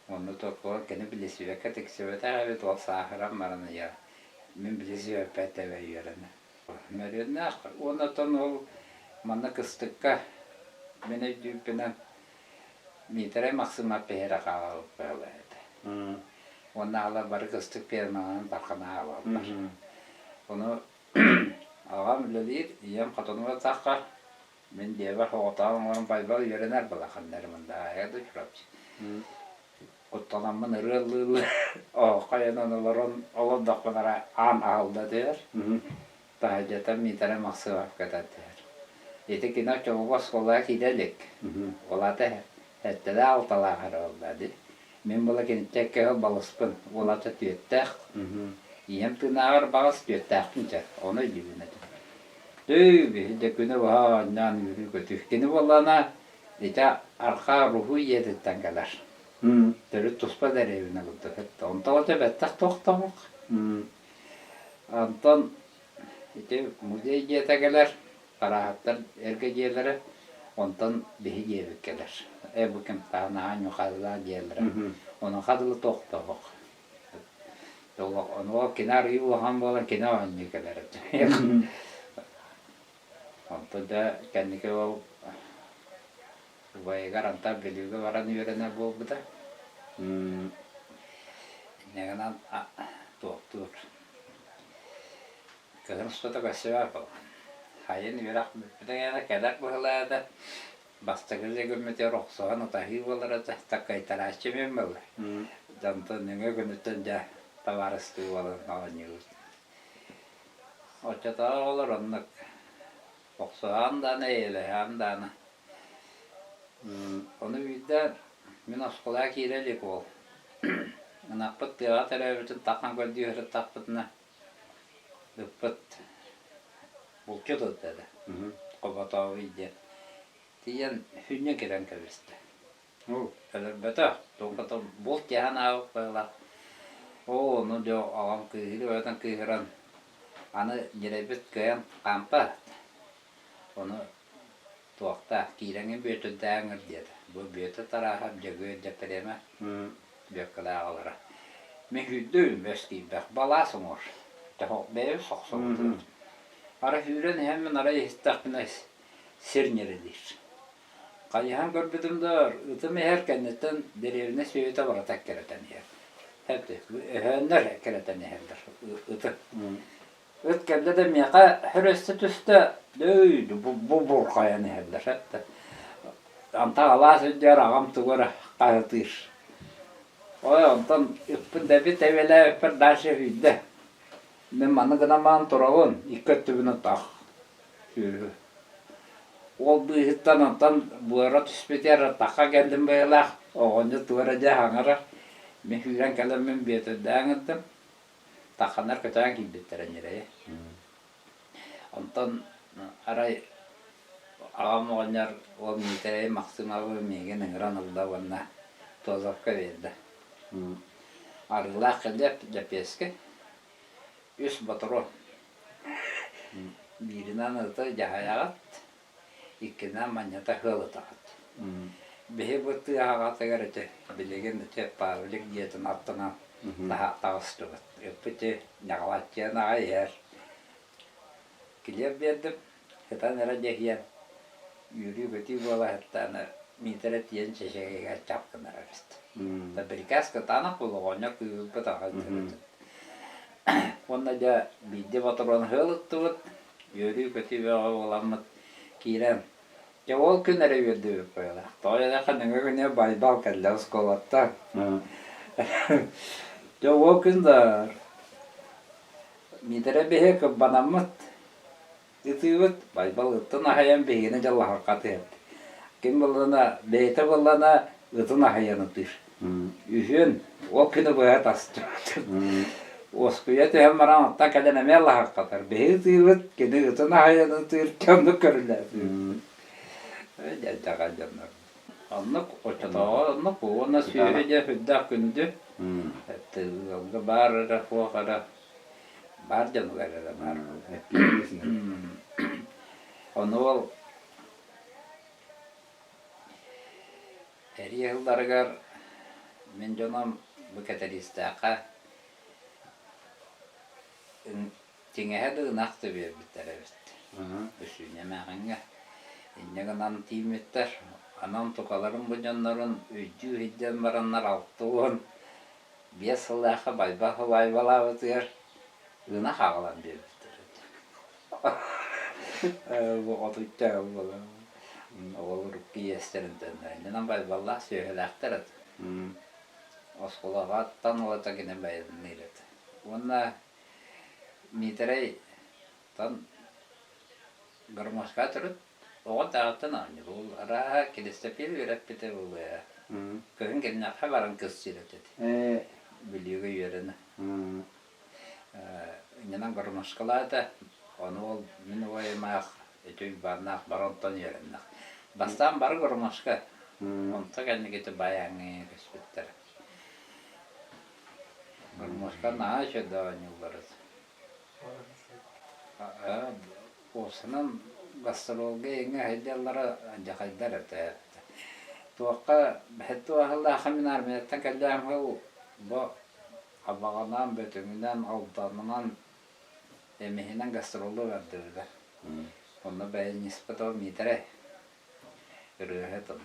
Онно токуон кини билисибэккэ тиксибэтэх эбит ол сааһыран баран ыйа мин билисибэппэр тэбэ үөрэнэ. Мөрүөннээх уонна оттон ол манна кыстыкка мин өйдүүрбүнэн Миитэрэй Махсыымап биһиэрэ хаалбыт быһыылаах этэ. Уонна аҕалар бары кыстык фермаларын тархана аҕалаллар. Ону Аҕам үлэлиир, ийэм хотонугар таххар, мин дьиэбэр соҕотоҕун олорон Байбал үөрэнэр балаханнары мындаайа да Чурапчы. Куттанаммын ырыа ыллыыллар, оһоххо айанан олорон олордохпуна эрэ аан аһылла түһэр, таһырдьаттан Миитэрэ Махсымов кэтэн түһэр. Ити кини оччолорго оскуолаҕа киирэ илик, ол аата сэттэлээх-алталаах эрэ буолла дии. Мин була киниттэн кыһыл балыспын, уолата түөттээх. Ийэм тыынааҕар баҕас түөттээхпин чэ, ону өйдүүбүн этим. Түү, биһи да күнү быһа оонньоон үөрүү-көтүү. Кини буоллаҕына ити арҕаа руһуй ийэтиттэн кэлэр. Төрүт туспа дэриэбинэ курдук. Онтон оҕото бэттэх тохтоох. Онтон ити музей дьиэтэ кэлэр. Парааттар эргэ дьиэлэрэ, онтон биһи дьиэбит кэлэр. Ээ бу ким наһаа ньухаллаах дьиэлэрэ. Онуоха дылы тохтоох. Ону кини арыый улахан буолан кини оонньуу кэлэр этэ. Онтон да кэнники ол убайыгар антан Бүлүүгэ баран үөрэнэр буолбута. Инньэ гынан туохтуур Кыһын устата көрсүбэт буолан. Сайын үөрэх бүппүтэ кэннэ кэлэр быһыылаата. Бастакы дьэгиммитигэр охсуһан ытаһыы буолар этэ, таккайтарааччы эмиэ буолла. Дьонтон нөҥүө күнүттэн дьэ табаарыстыы буолан оонньуубут. Оччотооҕу оҕолор оннук охсуһан даҕаны, эйэлэһэн даҕаны. Ону биирдэ мин оскуолаҕа киирэ илик уол. Ынахпыт тыаҕа төрөөбүтүн таххан көрдүү сырыттахпытына Ыппыт булчут ыта этэ, Хоботообуй диэн. Тиийэн сүнньүн кирэн кэбистэ. Өлөрбөтөх, туохха булт дьаһан аабыт быһыылаах. Оо, ону дьэ аҕам кыыһырыы бөҕөтүн кыыһыран, аны ньирэйбит кыайан хаампат. Ону Туохтаах, киирэҥҥин Бүөтүрдээх ыҥыр диэтэ. Бу Бүөтүр Тарааһап Дьөгүөр Дьэппэриэмэ Бүөккэлээх аҕалара. Мин сүүрдэ үүммэс киирбэх, балаас оҥор. Бэйэбит сохсобутубут. Арай сүүрэн иһэммин арай иһиттэхпинэ сир ньирилиир. Хайыһан көрбүтүм да ытым иһэр кэнниттэн дэриэбинэ сүөһүтэ барыта эккирэтэн иһэр. Өһөөннөр эккирэтэн иһэллэр ыты. Ыт кэллэ да миэхэ хөрөстө түстэ, дөй бу бурҕайан иһэллэр этэ. Антах алаас үрдүгэр аҕам тугу эрэ хаһытыыр. Ой, онтон ыппын дэби тэбиэлээбиппэр дальше сүүрдэ. Мин маны гынан баран турабын, икки өттүбүн ытах сүөһү. Ол быыһыттан онтон буора түспүтүгэр атахха кэллим быһыылаах, оҕонньор тугу эрэ дьэ саҥарар. Мин сүүрэн кэлэммин Бүөтүрдээн ыҥырдым. Тахханнар көтөөн киирбиттэрэ ньирэйи. Онтон арай аҕам оҕонньор ол Миитэрэй Махсымовы миигин ыҥыран ылла уонна Тозовка биэрдэ. Арыылаах кэлиэп лэппиэскэ, үс ботуруон. Бииринэн ыты дьаһайаҕыт, иккинэн манньата ыалытаҕыт. Биһи бу тыа аҕатыгар ити билигин ити Павлик дьиэтин аттынан таҕыстыбыт. Ыппыт ньаҕалаччыйан аҕай иһэр. Килиэп биэрдим, сытан эрэ дьэһиэн, үөрүү-көтүү буола сыттаҕына Миитэрэ тиийэн чэчэгэйигэр чап гынар эбит. Бирикээс кытаанах буолуо, оҕонньор кыыһырбыт аҕай диэбит. Уонна дьэ биирдэ ботуруон ыһыалыттыбыт, үөрүү-көтүү бөҕө буоламмыт киирэн, дьэ ол күн эрэ үөрдүбүт быһыылаах. Тоҕо диэтэххэ нөҥүө күнү Байбал кэллэ оскуолаттан. Дьэ ол күн да Миитэрэ биһи кырбанаммыт. Ытыыбыт Байбал ыттан аһайан биһигини дьаллаһарга түһэрдэ. Ким буоллаҕына бэйэтэ буоллаҕына ытын аһыйан ытыыр. Үһүөн ол күнү быһа тастыбыт. Уоскуйа түһэн баран оттон кэлэн эмиэ лаһырҕатар. Биһиги ытыыбыт, кини ытын аһыйан ытыыр, оннук көрүлээтибит. Дьэ дьоннор. Оннук оччотооҕу оннук уонна сүөһү дьэ сүрдээх күндү. Ыалга баар эрэ, суох эрэ баар дьонугар эрэ баар. Ону ол Эрии сылларыгар мин дьонум бу Кэтэриистээххэ тиҥэһэ да ынах да биэрбиттэр эбит. Өссүүнэ эмээхиҥҥэ. Инньэ гынан тиийбиттэр. Анан тукаларын бу дьоннорун өйдүү сылдьан бараннар 65 сыллаахха Байбал Байбалаабытыгар ынах аҕалан биэрбиттэр эбит. Бу отучча буолан оҕолор иэстэрин төннөрүнэн Байбаллаах сүөһүлээхтэр этэ. Оскуолаҕаттан ылата кини байанныыр этэ. Уонна Миитэрэй тан гармошка төрүт оҕо тааҕыттан оонньуур. Ол арааһа Киристэпиэл үөрэппитэ буолуо. Кыһын кининэххэ баран кыстыыр этэ. Бүлүүгэ үөрэнэ. Инньэнэн гармошкалаата, ону ол мин убайымаах ити Уйбааннаах бары онтон үөрэннэх. Бастаан бары гармошка, онто кэнники байааҥҥа көспүттэр. Гармошка наһаа үчүгэй оонньууллар этэ. Уопсанан гастролга иҥҥэ сылдьаллара дьахайдар этэ. Туохха туоһалаахха мин армияттан кэллэҕим бу Абаҕанан, Бөтүҥүнэн, Алданынан, Эмиһинэн гастроллуу бардыбыта. Онно баяниспыт ол Миитэрэй ырыаһыт онно.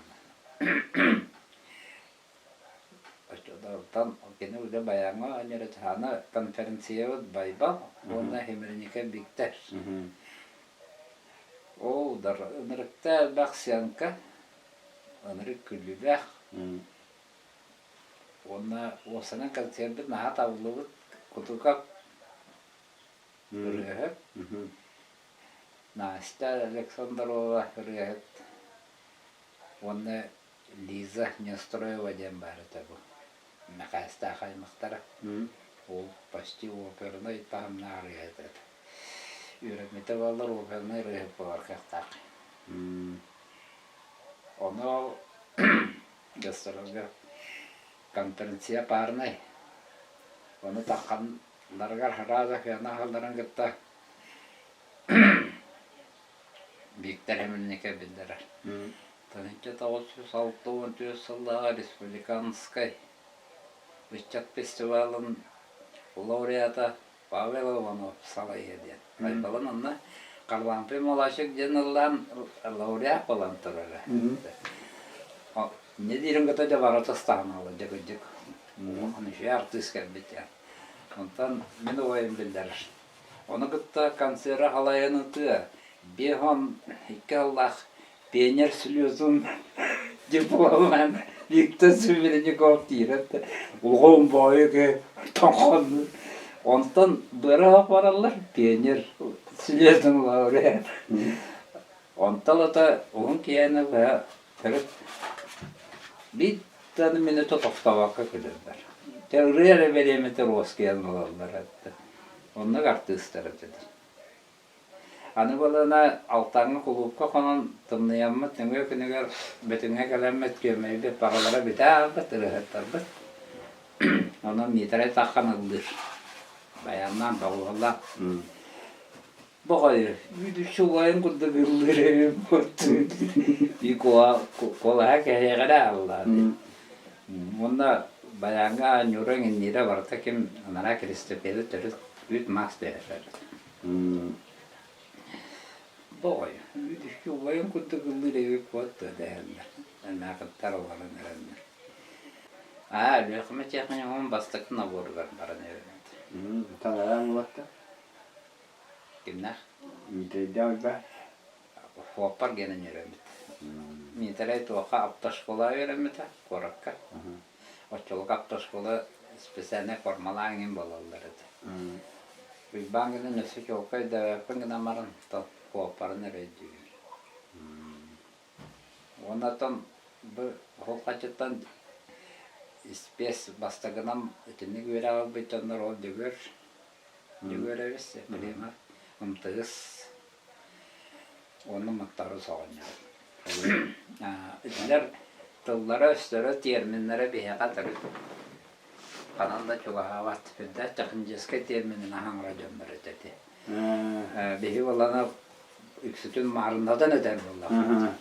Оччотооҕуттан кини уже баяҥҥа оонньуур этэ. Аны конференциябыт Байбал уонна Химерника Биктэр. Ол дар ынырыкта элбэх сценка, ынырык күлүүлээх. Уонна уопсайынан концерпыт наһаа табыллыбыт Кутукап ырыаһыт, Настя Александрова ырыаһыт уонна Лиза Неустроева диэн баар этэ бу Мэхээстээх аймахтара. Ол почти опернай таһымнаах ырыаһыт этэ. Үөрэммитэ буоллар опернай ырыаһыт буолар кыахтаах. Ону ол Гастролга конференция парнай. Ону тахханнарыгар сразу фена аһалларын кытта Виктор Хмельников биллэрэр. 1964 сыллааҕы республиканскай ыччат фестивалын лауреата Павел Иванов салайыа диэн. Байбалын онно Харлампий Малашек диэн ыллаан лауреат буолан турара. Не диирин кытта дьэ барыта ыстаһаналар дьэ кырдьык. Үчүгэй артыыс кэлбит диэн. Онтон мин убайым биллэрэр. Ону кытта концеры халайан ытыа 52 сыллаах Пионер слезун дипломан Виктор Сверидников диирэ улахан баайы тоҥхон онтон быара бараллар пионер слезун лауреат онтон ата уһун киэһэни быһа төрүт биир да минута тохтообокко күлэллэр ырыа эрэ бириэмэтэ роскиан ылаллар этэ оннук артыыстар этилэр. Аны буоллаҕына Алтаҥҥа кулуупка хонон тымныйаммыт нөҥүө күнүгэр Бөтүҥҥэ кэлэммит күөмэйбит баҕалара бүтэ ааспыт, ырыаһыттарбыт. Онон Миитэрэй таххан ыллыыр. Баяннаан доҕуһуоллаах. Боҕойу, үүт-үкчү убайын курдук ыллыыр эбиппит. И куолаһа кэһиэҕирэ ааллаа дии. Уонна баяҥҥа Ньура иҥинниирэ барыта ким анараа Киристэпиэли төрүт үүт-маас түһэрэр. Боҕой, үүт-үкчү убайын курдук ыллыыр эбит буолт дуо дэһэллэр. Эмээхиттэр олорон эрэллэр. Аа, Өлүөхүмэ техникумун бастакы наборугар баран эбит. Таҥараан улатта. Кимнээх? Миитэрэйдээх Уйбаан. Суоппар гынан үөрэммит. Миитэрэй туохха автошкола үөрэммитэ куоракка. Оччолорго автошкола специальнай формалаах эҥин буолаллар этэ. Уйбаан гынан өссө чуолкай өйдөөбөппүн гынан баран то. Суоппарын эрэ өйдүүбүн. Уонна бу Холхачыттан испиэс бастакынан итинник үөрэҕи ылбыт дьоннор ол Дьөгүөр, Дьөгүөрэбис, Ефремов, МТС уонна Маттары соҕонньор. Итилэр тыллара-өстөрө, терминнэрэ биһиэхэ төрүт ханан да чугаһаабат. Үрдээх техническэй терминин аһаҥара дьоннор этэ ити. Биһи буоллаҕына үксүтүн маарыннатан этэр буоллахпыт.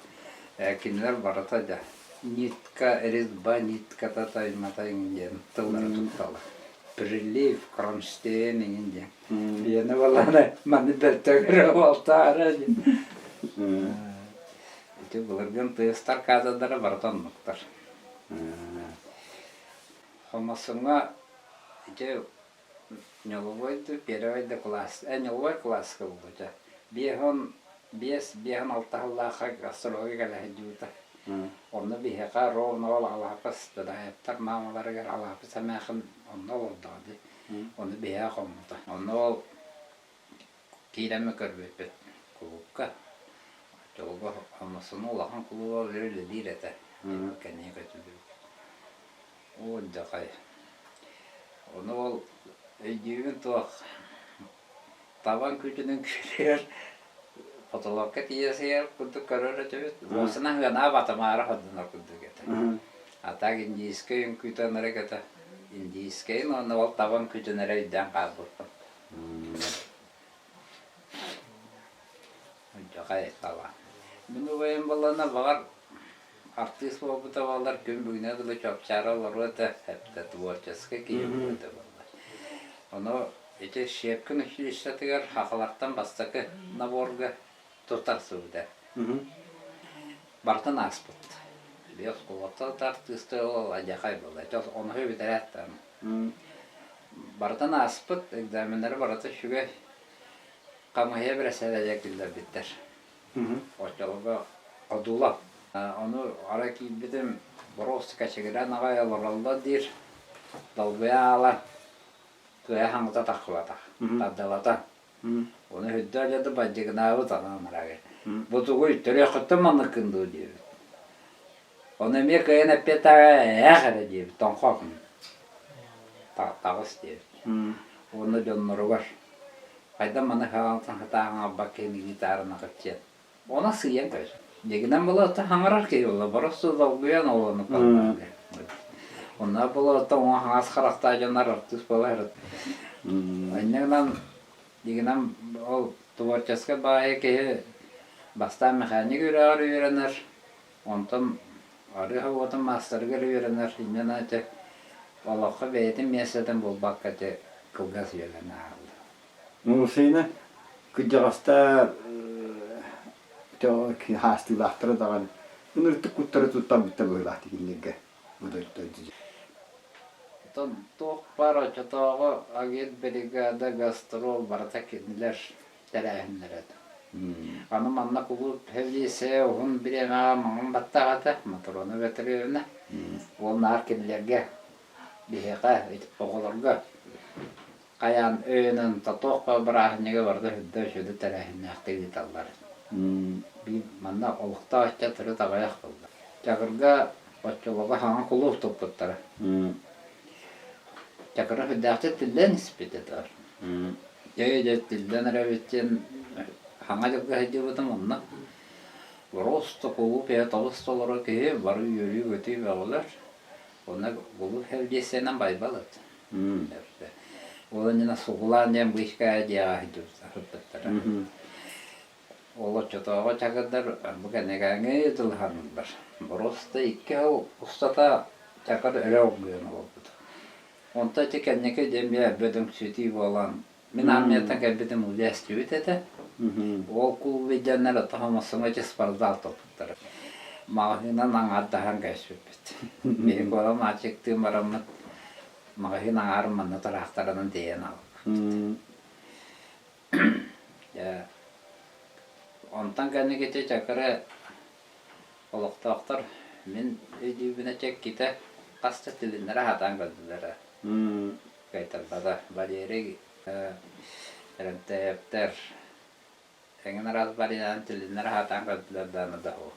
Кинилэр барыта дьэ нитка, резьба, нитката таймата диэн тыллары тутталлар. Прилив, кронштейн иҥин диэн. Биэни буоллаҕына маны бэртэгирэ буолтаара диэн. Ити былыргын тыастар каадырдара барыта оннуктар. Хомосуҥҥа ити Ньолобуой да первый да кылаас, ньолобуой кылааска буолбута. 55, 56 сыллаахха гастролга кэлэ сылдьыбыта. Онно биһиэхэ ровно ол Алаапыс Дадаевтар маамаларыгар Алаапыс эмээхин онно олордоҕо дии. Ону биһиэхэ хоммута. Онно ол киирэммин көрбүппүт кулуупка. Оччолорго Хомосуну улахан кулууба үлэлиир этэ. Кэнники көтүллүбүт. Уордьахай. Ону ол өйдүүбүн туох табан күтүнүн күлүгэр потолокка тиийэ сыйар курдук көрөр этибит. Уосана ыанаа батамаара хордонор курдук этэ. А так индийскэй үҥкүүтэ ынырык этэ. Индийскэйин уонна ол табан күтүн эрэ өйдөөн хаалбыппын. Дьахай талаан. Мин убайым буоллаҕына баҕар артыыс буолбута буоллар күн бүгүнэ дылы чуопчаара олоруо этэ, эптэ творческай киһи буолуо этэ буолла. Ону ити Щепкин училищетыгар сахалартан бастакы наборга тутарсыбыта. Барытын ааспыт. Били оскуолаттан да артыыстыы ол адьахай буолла. Ону бүтэрээт даҕаны. Барытын ааспыт, экзаменнары барыта үчүгэй. Хамыыһыйа бэрэссэдээтэлэ киллэрбиттэр. Оччолорго Одулов. Ону арай киирбитим боруос кэчигирээн аҕай олороллор диир. Долгуйа аалан кыайа хаҥата таххыбатах, тардалата. Ону үрдэ дьэ да бадьыгынаабыт анан арагы. Бу тугуй, төрүөххүттэн манныккын дуу диэбит. Ону эмиэ кыайан эппиэттээҕэ ээх эрэ диэбит, тоҥхоох. Таҕыс диэбит. Уонна дьонноругар Хайдах маны сатаан киһини гитараны кыччыан. Она сыйан көс. Дегинен була хаҥарар киһи була просто долгуйан олону каллаага. Онна була оҥо хаҥас харахтаа дьоннор артыыс буола сырыт. Иннигинэн дигинэн ол творческай баайы киһи бастаан механик үөрэҕэр үөрэнэр, онтон арыы уотун маастарыгар үөрэнэр, инньэ ити олоххо бэйэтин миэстэтин булбакка ити кылгас үйэлэрин ааҕыллар. Муусайна кырдьаҕастар хаастыылаахтара даҕаны ыныртык куттары туттарбыттар быһыылаах кинилэргэ бу дойду. Оттон туох баар оччотооҕу агитбригада, гастрол барыта кинилэр тэрээһиннэрэ этэ. Аны манна кулууп милиция уһун бириэмэҕэ маҥан баттах этэ, Матрона Петровна. Ол наар кинилэргэ, биһиэхэ, оҕолорго хайаан өйөнөн тотуох бырааһынньыга барыта үрдэ сүдү тэрээһиннээхтик ыыталлар. Биир манна олохтоох ыччат төрүт аҕыйах буолла. Чакырга оччолорго саҥа кулууп туппуттара. Чакыры сүрдээхтик тиллэн испит этэ. Дьэ, дьэ, тиллэн эрэбит диэн хаҥа дьылга сылдьыбытым онно просто кулууп иһэ тобус-толору киһи бары үөрүү-көтүү бөҕөлөр. Онно кулууп сэбиэдиссэйинэн Байбал этэ. Ол иннинэ Сугулаан диэн быыска дьиэҕэ сылдьыбыттара. Ол оччотооҕу чакырдар бу кэнникээҥи дылыһаннылар. Просто икки сыл устата чакыр өрө оргуйан олорбут. Онто ити кэнники дьэ бөдөҥсүтүү буолан, мин армияттан кэлбитим уже эстибит этэ. Ол кулууп илдьэннэр оттон ити спортзал туппуттара. Маҕаһыынан аҥаардаһан кэбиспиппит. Биһиги куорат мальчиктыын бараммыт маҕаһыын аҥаарын манна тыраахтарынан тиэйэн аҕалбыппыт. Дьэ, онтон кэнники ити Чакыры Олохтоохтор мин өйдүүбүнэ чэккитэ хас да тилиннэрэ сатаан көрдүлэр кыайтарбата. Валерий Эрэнтэйэптэр. Эҥин араас вариант тилиннэр аһатаан көрдүлэр даҕаны да суох.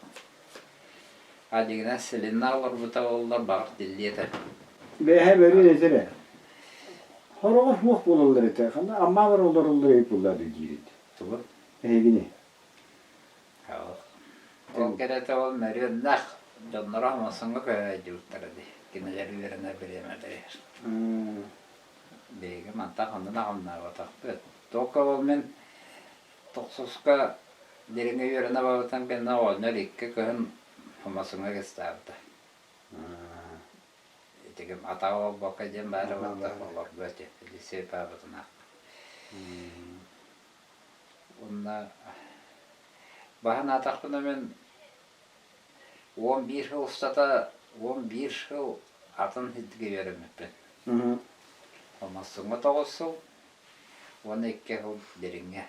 А дьиҥинэн Селина олорбута буоллар баҕар тиллиэ этэ. Бэйэһэ бөрүн этэрэ. Хороҕор суох буолаллар этэ. Ханна Аммалар олороллор эбит буоллар диирит. Тугу? Эһигини. Ол кэрэтэ ол мөрүөннэх дьонноро Амасоҥҥа көһөөдьүбүттэрэ дии. Кинилэр үөрэнэр бириэмэлэригэр. Биһиги мантан ханна да аҕыннаабатахпыт. Только ол мин тохсуска дириҥэ үөрэнэ барбытым кэннэ оҕонньор икки кыһын Амасоҥҥа кыстаабыта. Итигим атаҕа буолбакка диэн баара буолла олорго ити Елисей паапатынаах. Уонна баһан аатахпына мин 11 сыл устата 11 сыл атын сиргэ үөрэммиппин. Омоссуҥҥа 9 сыл уонна 2 сыл Дириҥҥэ.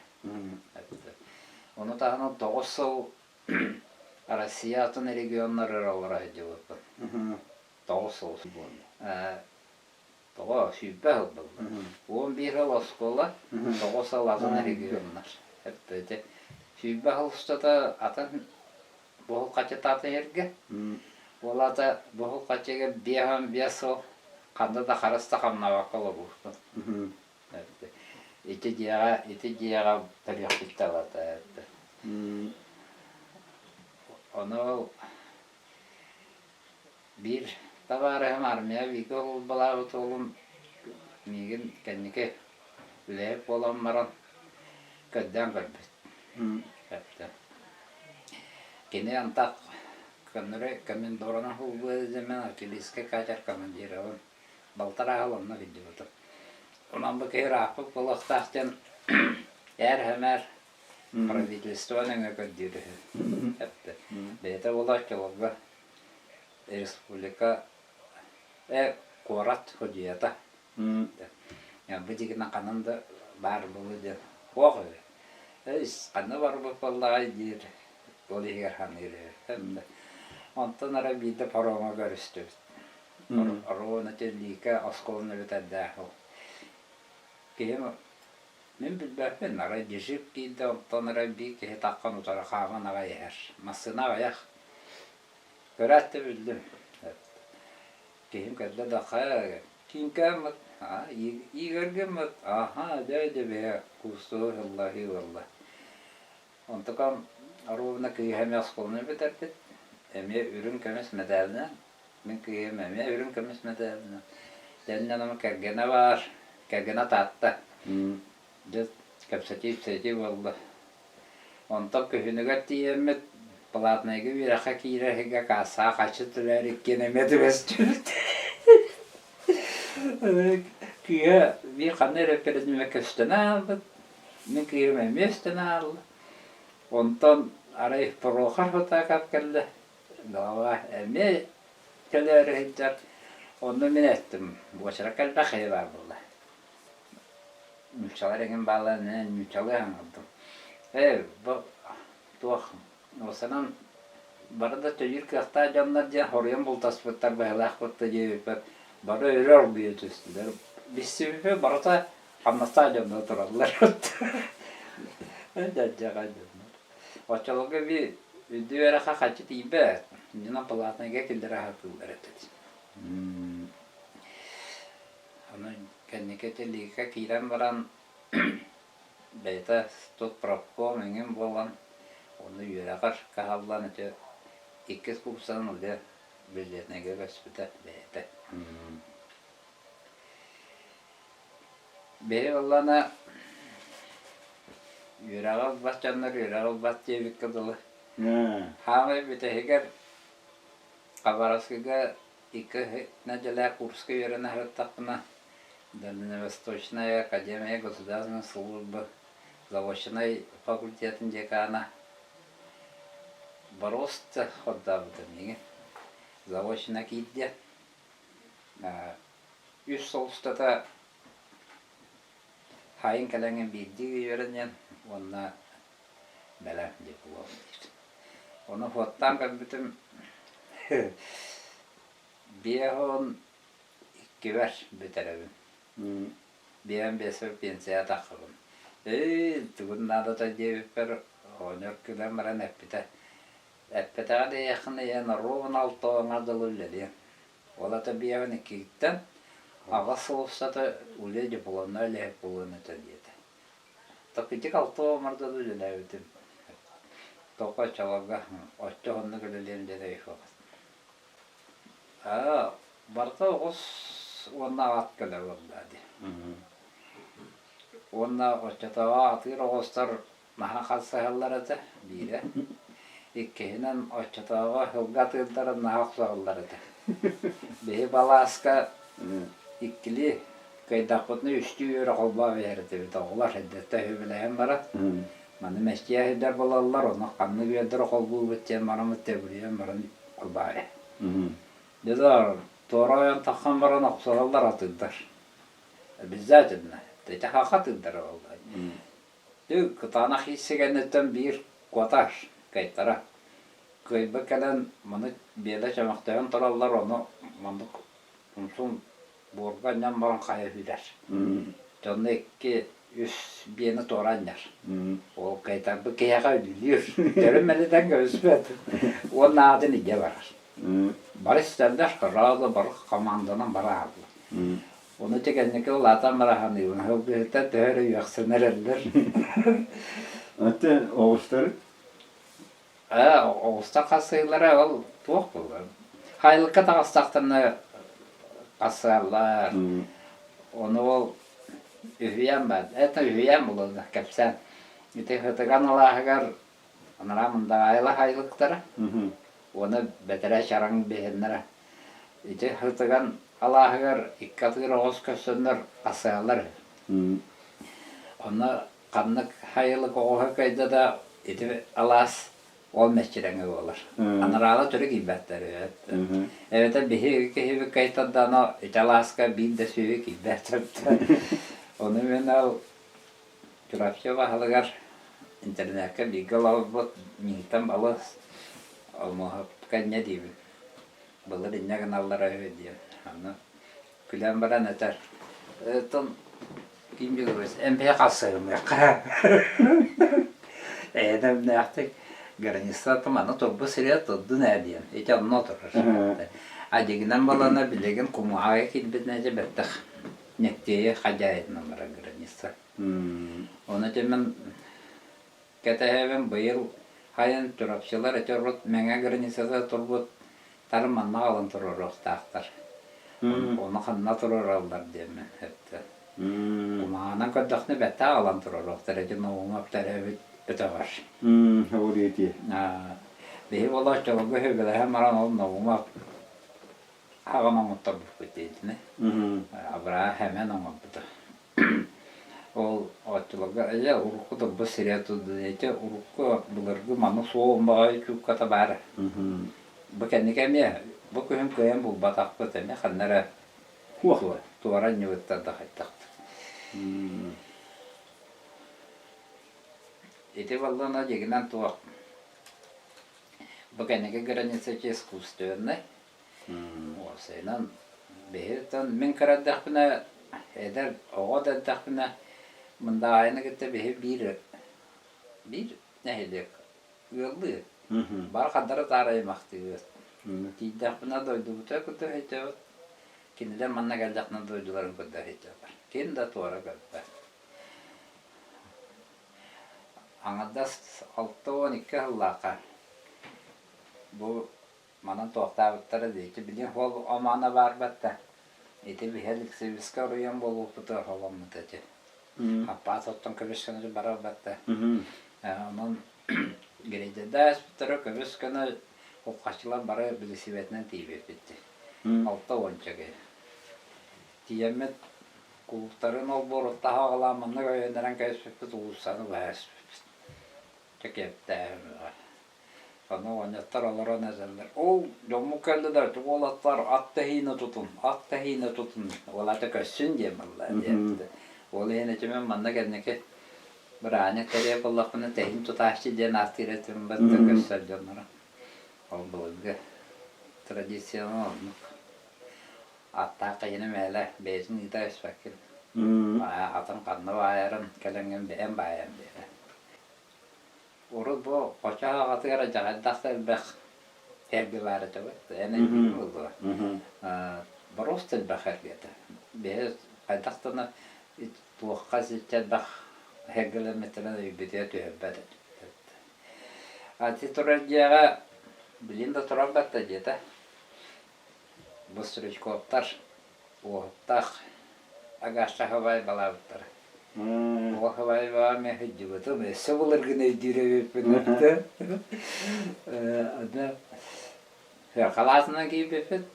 Ону таһынан 9 сыл Россия атын регионнарыгар олоро сылдьыбыппын. 9 сыл буолла. Тоҕо 20 сыл буолла. 11 сыл оскуола, 9 сыл атын регионнар. Ити 20 сыл устата атын буһул хачытаата иһэргэ. Ол аата буһул хачыга 55 сыл ханна да харыс да хамнаабакка олоруохпун. Ити дьиэҕэ, ити дьиэҕэ төрүөхпүт талата. Ону ол Биир табаарыһым армия бииргэ уолбалаабыт уолум миигин кэнники үлэһит буолан баран көрдөөн көрбүт. Кини антах көннөрү комендоранан һулбуа диэммин артиллерийскай катер командирабын балтараа сыл онно сылдьыбытым. Онон бу киһи ырааппыт буолуохтаах диэн ээр-сэмээр правительство нөҥүө көрдүүр үһү. Бэйэтэ буолар оччолорго Республика куорат судьуйата. Бу дьигинэ ханан да баар буолуо диэн суох үһү. Ханна барбыт буоллаҕай диир, ол иһигэр саныыр үһү. Онтон арай биирдэ паромҥа көрүстүбүт. Оруобуна Лика оскуоланы бүтэрдээх ол. Киһим мин билбэппин, арай джип киирдэ, онтон арай биир киһи таххан утары хааман аҕай иһэр. Массыына аҕыйах. Көрөөт да биллим. Киһим кэллэ да хайа киинкээммит, Игорьгыммыт, аха, дьэ дьэ куустугу ыллаһыы буолла. Онтукам ровно кыыһа эмиэ оскуоланы бүтэрбит, эмиэ үрүҥ көмүс мэдээлинэн, мин кыыһым эмиэ үрүҥ көмүс мэдээлинэн. Дьэннэн кэргэнэ баар, кэргэнэ Таатта. Дьэ, кэпсэтии-ипсэтии буолла. Онтон күһүнүгэр тиийэммит, платнайга үөрэххэ киирэр иһигэ кассаҕа харчы төлөөр иккиэн эмиэ түбэстибит. Кыыһа биир ханна эрэ предмеккэ өстөн аалбыт, мин кыыһым эмиэ өстөн аалла. Онтон арай Прохор Хутаков кэллэ, глава эмиэ төлөөрү сылдьар. Онно мин эттим, буочаракка элбэх киһи баар буолла. Нууччалар эҥин бааллар нууччалыы аҥардым. Ээ, бу туох уосанан бары да төлүүр кыахтаах дьоннор диэн хоруйан бултаспыттар быһыылаах кутта диэбиппэр бары өрө оргуйа түстүлэр. Билсибиппит барыта хамнастаах дьоннор тураллар. Дьадьаҕай дьоннор. Оччолорго би үрдүк үөрэххэ харчы тиийбэт. Иннинэн платнайга киллэрэ сатыыллар этэ. Ону кэнники тэлиикэ киирэн баран бэйэтэ студпрофком эҥин буолан, ону үөрэҕэр кыһаллан ити иккис курсанан уже билетнэйгэ көспүтэ бэйэтэ. Бэйэ буоллаҕына үөрэҕи ылбат дьоннор үөрэҕи ылбат диэбиккэ дылы. Хаамай бүтэһигэр Хабаровскайга Икки нэдиэлэ курска үөрэнэ сырыттахпына, Дальневосточная академия государственной службы заочнай факультетын декана Бороста хордообута миигин. Заочно киирдэ. Үс сыл устата хайын кэлэҥҥин биирдии үөрэниэн уонна бэлэм диплом диир. Ону суоттаан көрбүтүм 52-бэр бүтэрэбин. 55-бэр пенсияҕа таххабын. Ээ, тугун наадата диэбиппэр. Оҕонньор күлэн баран эппитэ: «Эппэтэҕэ да эйиэххин ийэн ровно алтаҕаҥа дылы үлэлиэм. Ол ата биэҕин иккигиттэн аҕыс сыл устата үлэ дипломнай үлэһит буолуон этэ» диэтэ. Токитик алта омарда да үлэлээбитим. Тоҕо оччолорго оччо уһуннук үлэлиэм диэн өй суох. Аа, барыта оҕус уонна ат көлө буолла дии. Уонна оччотооҕу атыыр оҕустар наһаа харсыһаллар этэ, биирэ. Иккиһинэн, оччотооҕу сылгы атыырдарын наһаа охсоһоллор этэ. Биһи балааска иккилии кыайдахпытына үстүү үөрэ холбоон иһэр этибит оҕолор эрдэттэн үбүлэһэн баран. Маны мэччийэ сылдьар буолаллар, ону ханнык үөрдэри холбуубут диэн бараммыт төгүрүйэн баран холбоон Дьэ да, туора ойон тахсан баран охсуһаллар атыырдар. Обязательно. Ити хаха атыырдара буолла. Дьэ, кытаанах ииссе кэнниттэн биир куотар, кыайтара. Кыайбыт кэлэн маны биэлэ чөмөхтөөн тураллар, ону маннык умсун буорга анньан баран хайа сүүрэр. Дьонно икки, үс биэни туора анньар. Ол кыайтарбыт киһиэхэ үлүлүүр. Төрүн мэлитэн кэбиспэт. Уонна аатын илдьэ барар. Бары истэллэр, сразу бары команданан бара ааллар. Ону ити кэнники улаатан бара саныыбын, сылгыһыттар төһө эрэ үөхсэн эрэллэр. Аты оҕустары? Ээ, оҕустар хасыылара ол туох буолар? Хайылыкка таҕыстахтарына хасыаллар. Ону ол үһүйээн баар. Это үһүйээн буолуо кэпсээн. Ити Хытыган алааһыгар Анараа Мындаҕаайыла хайылыктара уонна бэтэрээ чараҥ биһиннэрэ. Ити Хытыган алааһыгар икки атыыр оҕус көрсөннөр хасыаллар үһү. Онно ханнык хайылык оҕуһа кыайда да ити алаас ол мэччирэҥэ буолар. Анараала төрү киирбэттэр үһү. Эбэтэр биһиги киһибит кыайтардаҕына ити алааска биир да сүөһү киирбэт. Ону мин ол Чурапчы баһылыгар интэринээккэ бииргэ олорбут миигиттэн балыс Омуоһапка инньэ диибин. Былыр инньэ гыналлара үһү диэн. Аны күлэн баран этэр: «Оттон ким дьулуруйс эмиэ хасыһымыахха». Эйэ-дэмнээхтик граница маны турбут сирэ турдун ээ диэн. Ити онно турар. А дьиҥинэн буоллаҕына билигин кумааҕыга киирбитинэ дьэ бэртэх Нектея хозяинынан барар граница. Ону мин кэтэһэбин быйыл хайан Чурапчылар ити урут Мэҥэ границата турбут тары манна аҕалан туруоруохтаахтар. Ону ханна туруораллар диэммин эттэ. Кумаҕанан көрдөхпүнэ бэттэ аҕалан туруоруохтар ити Наумов төрөөбүт өтөҕөр. Ол диэтиэ. Биһи болооччуларга сөбүлэһэн баран ол Наумов аҕам оҥотторбуппут диэтини. Абыраа Хэмэн оҥорбута. Ол оччолорго дьэ урукку турбут сирэ ити урукку былыргы маны суол баҕайы чуукката баара. Бу кэнники эмиэ бу күһүн кыайан булбатахпыт эмиэ ханна эрэ туора анньыбыттар да хайдахтар. Ити буоллаҕына дьиҥинэн туох бу кэнники граница искусственнай Уопсайынан, биһиги мин кыра эрдэхпинэ, эдэр оҕо да эрдэхпинэ, Мындаҕаайыны кытта биһи биир биир нэһилиэк ыаллыы. Бары хардары таары аймахтыыбыт. Тиийдэхпинэ дойдубутугар кытта өйдөбүт, кинилэр манна кэллэхпинэ дойдуларын кытта өйдөбүт. Ким да туора көрбөт. Аҥардас 62 сыллаахха бу Манан туохтаабыттара дии, ити били ол омооно баарбат да, ити биһи Алексеевска уруйан буолуохпутугар холоммут ити. Аппаас оттон көбүс көнө барарбат да. Онон грейдердээспиттэрэ көбүс көнө уххаччылар бары билисибэтинэн тиийбиппит дии. Алта уонча киһи. Тиийэммит кулууптарын олбуоруттаһа аҕалаан маннык өйөннөрөн кэбиспиппит уулуссаны быһа түспүппүт. Чэ киэптээһин бөҕө. Ону оҕонньоттор олорон этэллэр: «Ол дьоммут кэллэ да, уолаттар ат тэһиинэ тутун, ат тэһиинэ тутун, ол ата көссүн» диэн буолла диэбитэ. Ол иһин ити мин манна кэнники бырааһынньык тэрийэр буоллахпына тэһиин тутааччы диэн ааттыыр этим батта көссөр дьонноро. Ол былыргы традициянан оннук. Аттаах киһини мээлэ бэйэтин ыыта түспэккин. Атын ханна баайарын кэлэҥҥин бэйэм баайан биэрэ. Урут бу хочо аҕатыгар дьаһайдах да элбэх эргэ баар этэ эн өйдүүр буолуо. Боруоста элбэх эргэ этэ. Биһи хайдах да туохха сиччэ элбэх эргэлэммиттэрин өйбүтүгэр түһэрбэт этибит. Ати турар дьиэҕэ билин да турар батта дьиэтэ. Бу Стручковтар уоһуктаах Агаша балаабыттара. Уохабай баҕа сылдьыбытым, өссө былыргыны өйдүүр эбиппин Аны халаатынан киирбиппит,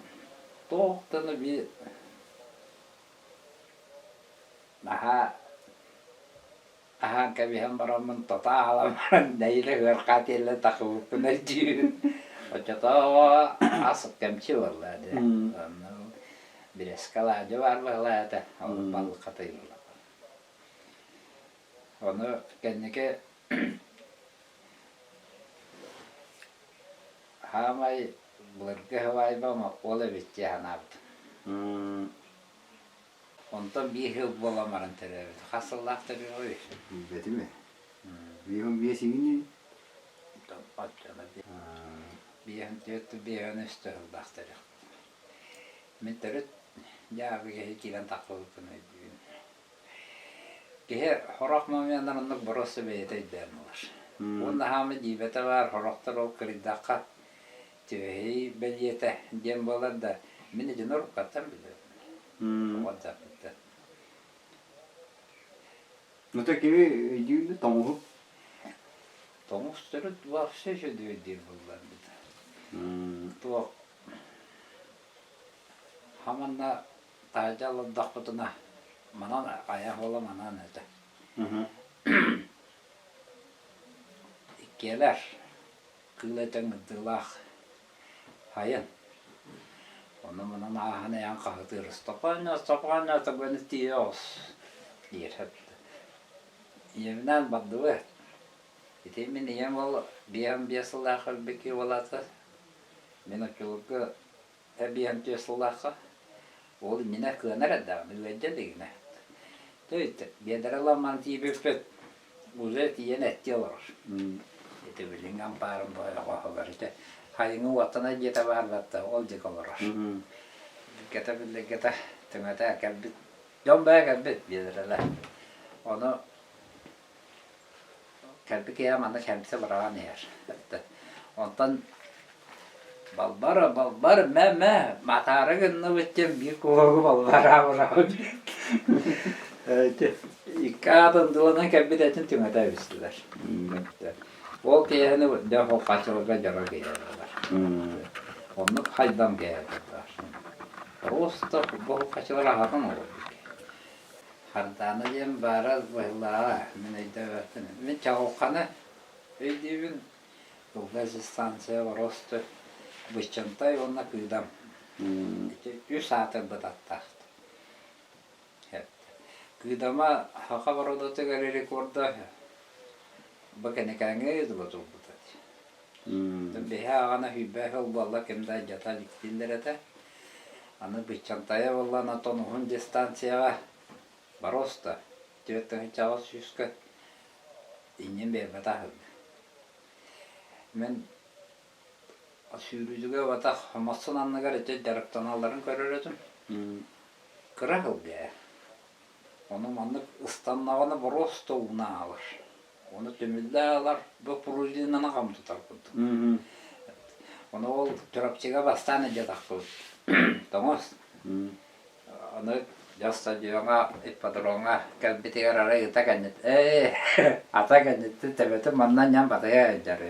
туохтан биир наһаа аһаан кэбиһэн бараммын тото аһалан баран нэһиилэ ыархаа тиэллэн тахсыбыппын өйдүүбүн. Оччотооҕу ас кэмчи буолла дии. Онно бирэскэ алаадьы баар быһалаа этэ, ол балыкка тыйыллар. Ону кэнники хаамай былыргы сыбаайбам ол эбит дии санаабытым. Онтон биир сыл буолан баран төрөөбүт. Хас сыллаах төрүөҕүй? Билбэтим ээ. 55 иҥин Оччоно 54 53 сыллаах төрүөхпүт. Мин төрүт дьаабы киһи киирэн тахсыбыппын өйдүүбүн. Киһи сорох моменнар оннук боруоста бэйэтэ өйдөөн ылар. Уонна хаама дьиибэтэ баар, сорохтор ол кырыйдахха түөһэй бэлиэтэ диэн буолар да, мин итини уруккаттан билэбин. Оҕо дьахтар. Ну так кими өйдүүр тоҥуһу? Тоҥус төрүт вообще үчүгэй диир буоллар бит. Туох хаманна таһырдьа олордохпутуна манан айах уола манан этэ. Иккиэлэр кыыл этэ ыҥырдыылаах Хайан? Ону-манан ааһан айан хаһытыыр «Стопаня, Стопаня, тоганы тиийэ оҕус» диир Ийэбинээн бардыбыт. Ити мин ийэм ол 55 сыллаах өлбүт киһи буолаата. Мин оччолорго 54 сыллаахха ол иннинэ кыанар эрдэҕинэ ыалдьа илигинэ. То есть биэдэрэ ламман тиийбиппит Уже тиийэн эттии олорор. Ити билиҥҥи ампаарым ойоҕоһугар ити хайыҥы уоттана дьиэтэ баар да ол диэки олорор. Билгэтэ биллэргэтэ түҥэтэ кэлбит дьон бэйэ кэлбит биэдэрэлэр. Ону кэлбит киһи манна кэмсэ быраҕан иһэр. Онтон Балбар, балбар, мэ, мэ, матаары гынныбыт диэн биир куһуогу балбараа быраҕан икки аатын тылынан кэлбит этин түҥэтэ эбистилэр. Ол киэһэни дьэ холкачыларга дьоро киһи Оннук хайдан киһи Просто бу холкачылар аһатан олорбут. Хардаана диэн баара быһыллааҕа мин өйдөөбөппүн. Мин чаҕылханы өйдүүбүн Кылгас дистанция Ростов, Быччантай уонна Кыыдам. Ити үс аатырбыт аттаах. Кыыдама саха бородатыгар рекорда бу кэнэкээҥҥэ ыла турбута. Биһи аҕана сүүрбэ сыл буолла ким да дьата иликтииллэр этэ. Аны Быччантайа буоллаҕына тон уһун дистанцияҕа Боруоста 4 800-кэ иннин биэрбэтэх үһү. Мин сүүрүүтүгэ батах моссон анныгар ити дьарыктаналларын көрөр этим. Кыра сылгы ээ. Ону маннык ыстаннаҕына боруоста ууна аалар. Ону түмүллэ аалар, бу пружинаны хам тутар курдук. Ону ол Чурапчыга бастаан илдьэ тахсыбыт. Тоҥус. Аны дьон стадиоҥҥа, ипподромҥа кэлбитигэр арай ыта кэннит ээ ата кэнниттэн төбөтүн манна анньан батыйа сылдьар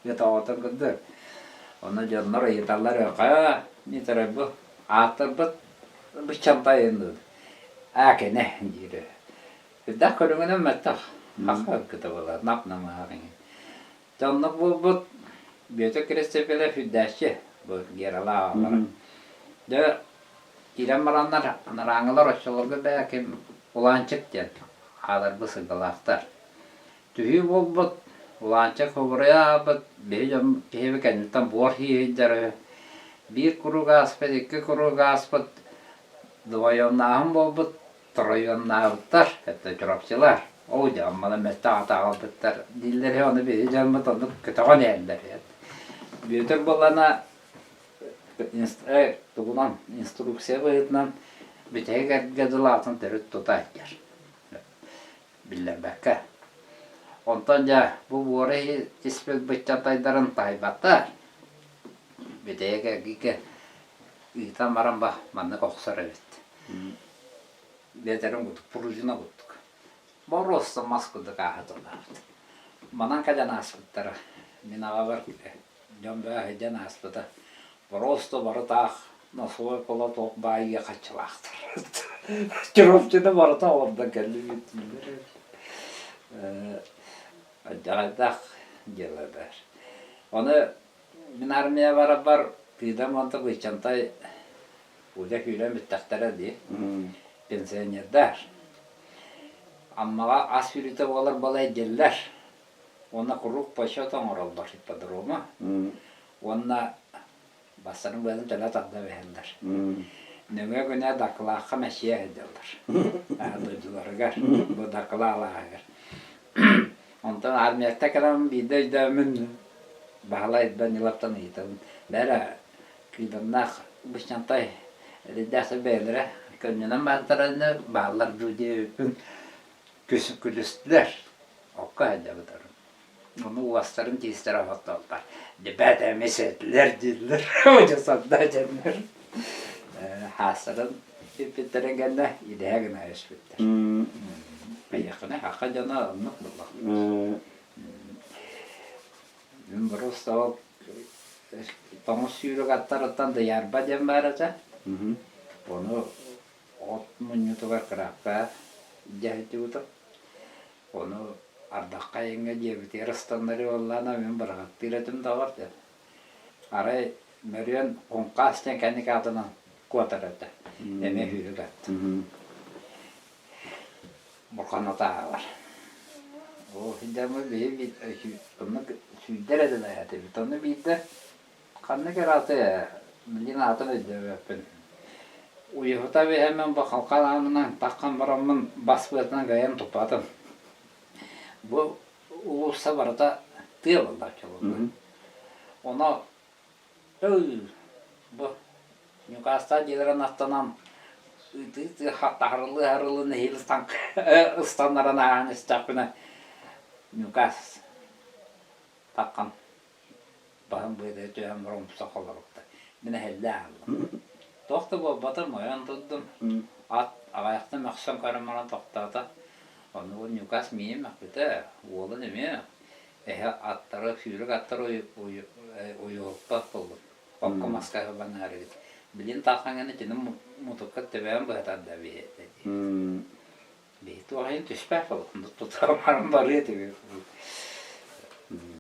ыт оҕотун курдук. Ону дьоннор ыйыталлар хайа Миитэрэй бу ааттарбыт быччамтайын дуу аа кини диир Үрдээх көрүҥүнэн мөлтөх хаха ыккыта буолар нап-намыһах иҥин Дьэ оннук буолбут Бүөтүр Киристиэпилэп үрдээччи бу Гералаах аҕалара. Дьэ киирэн бараннар анарааҥҥылар оччолорго бээ ким Улаанчык диэн ааларбыт сырдалаахтар. Түһүү буолбут, Улаанчык хобуруйа аалбыт, биһи дьон киһиби кэнниттэн буор сииһийдэр үһү. Биир куруук ааспыт, икки куруук ааспыт, двоемнааһын буолбут, Оройуоннаабыттар, это чурапчылар. Оо дьэ, Аммалар мөлтөх аты аҕалбыттар дииллэр үһү, ону биһиги дьоммут оннук көтөҕөн иһэллэр үһү. Бүөтүр буоллаҕына тугунан инструкция быһыытынан бүтэһик эргэ дылы атын төрүт тута сылдьар. Биллэрбэккэ. Онтон дьэ бу буора испит быччатайдарын таайбаттар. Бүтэһик эргигэ ыытан баран ба маннык охсор эбит. Биэтэрин курдук, пружина курдук. Боруоста мас курдук ааһыталаабыт. Манан кэлэн ааспыттара. Мин аҕабар дьон бөҕө сылдьан ааспыта. Боруоста бары таах носовой полоток баайыа хаччылаахтар. Чурапчыны барыта олордон кэллибит дииллэр. Алдьарайдаах дьыала баар. Ону мин армия барарбар Тыыдам уонна Быччантай Үлэ күүрэн бүттэхтэрэ дии. Пенсионердар. Аммаҕа ас үүрүүтэ буолар балайдьыллар. Уонна куруук почет оҥороллор ипподрома. Уонна бастарын быатын төлө тарда биһэллэр. Нөҥүө күнэ Дакылаахха мэччийэ сылдьаллар. Дойдуларыгар, бу Дакылаа алааһыгар. Онтон армияттан кэлэн биирдэ өйдөөммүн Баһылай Даниловтан ыйытабын. Бээрэ, Кыыдамнаах Быччантай эрэйдээх бэйэлэрэ көнньүнэн баартараны бааллар дуу диэбиппин күлүстүлэр. Окко сылдьабыт Ону уостарын тиистэрэ оһоттоллор. Ребята эмиэ сэтилэр дииллэр. Дьэ сордоо дьэннэр. Хаастарын сиппиттэрин кэннэ идэһэ гына түспүттэр. Эйиэххинэ саха дьоно оннук буоллах. Мин просто ол тоҥус сүүрүк аттарыттан Дыйаарба диэн баар этэ. Ону от мунньутугар кыраапка дьаһайдыбытым. Ону ардахха айаҥҥа дьиэбитигэр ыстаннарыы буоллаҕына мин быраҕаттыыр этим доҕор диэн. Арай Мөрүөн Хуҥхаас диэн кэнники аатынан куотар этэ. Эмиэ сүүрүк ат. Бурханатааҕар. Ол сылдьаммыт биһи оннук сүүрдэр этилэр этибит. Онно биирдэ ханнык эрэ аты билигин аатын өйдөөбөппүн. Уйуһута биһэммин бу халхан аанынан таххан бараммын бас быатынан кыайан туппатым. Бу улуусса барыта тыа буолла оччолорго. Ону Бу Ньукаастаах дьиэлэрин аттынан ытыы-ытыы таһарылыы-таһарылыы нэһиилэ ыстаннаран ааһан истэхпинэ Ньукаас таххан баһын быатыгар түһэн баран умса холоруктар. Мин эһэллээх ааллым. Туох да буолбатым, ойон турдум. Ат аҕыйахта мөхсөн көрөн баран тохтоото. Ону Ньукаас миигин мөхпүтэ, уолун эмиэ Эһэ аттары, сүүрүк аттары уйуһуппат буоллум. Окко маска ыһыллан эбит. Билин таахаҥҥын итини мутукка төбөөн быһатар да биһи биһи туох иһин түспэт буоллум. Тутар баран барыа этибит.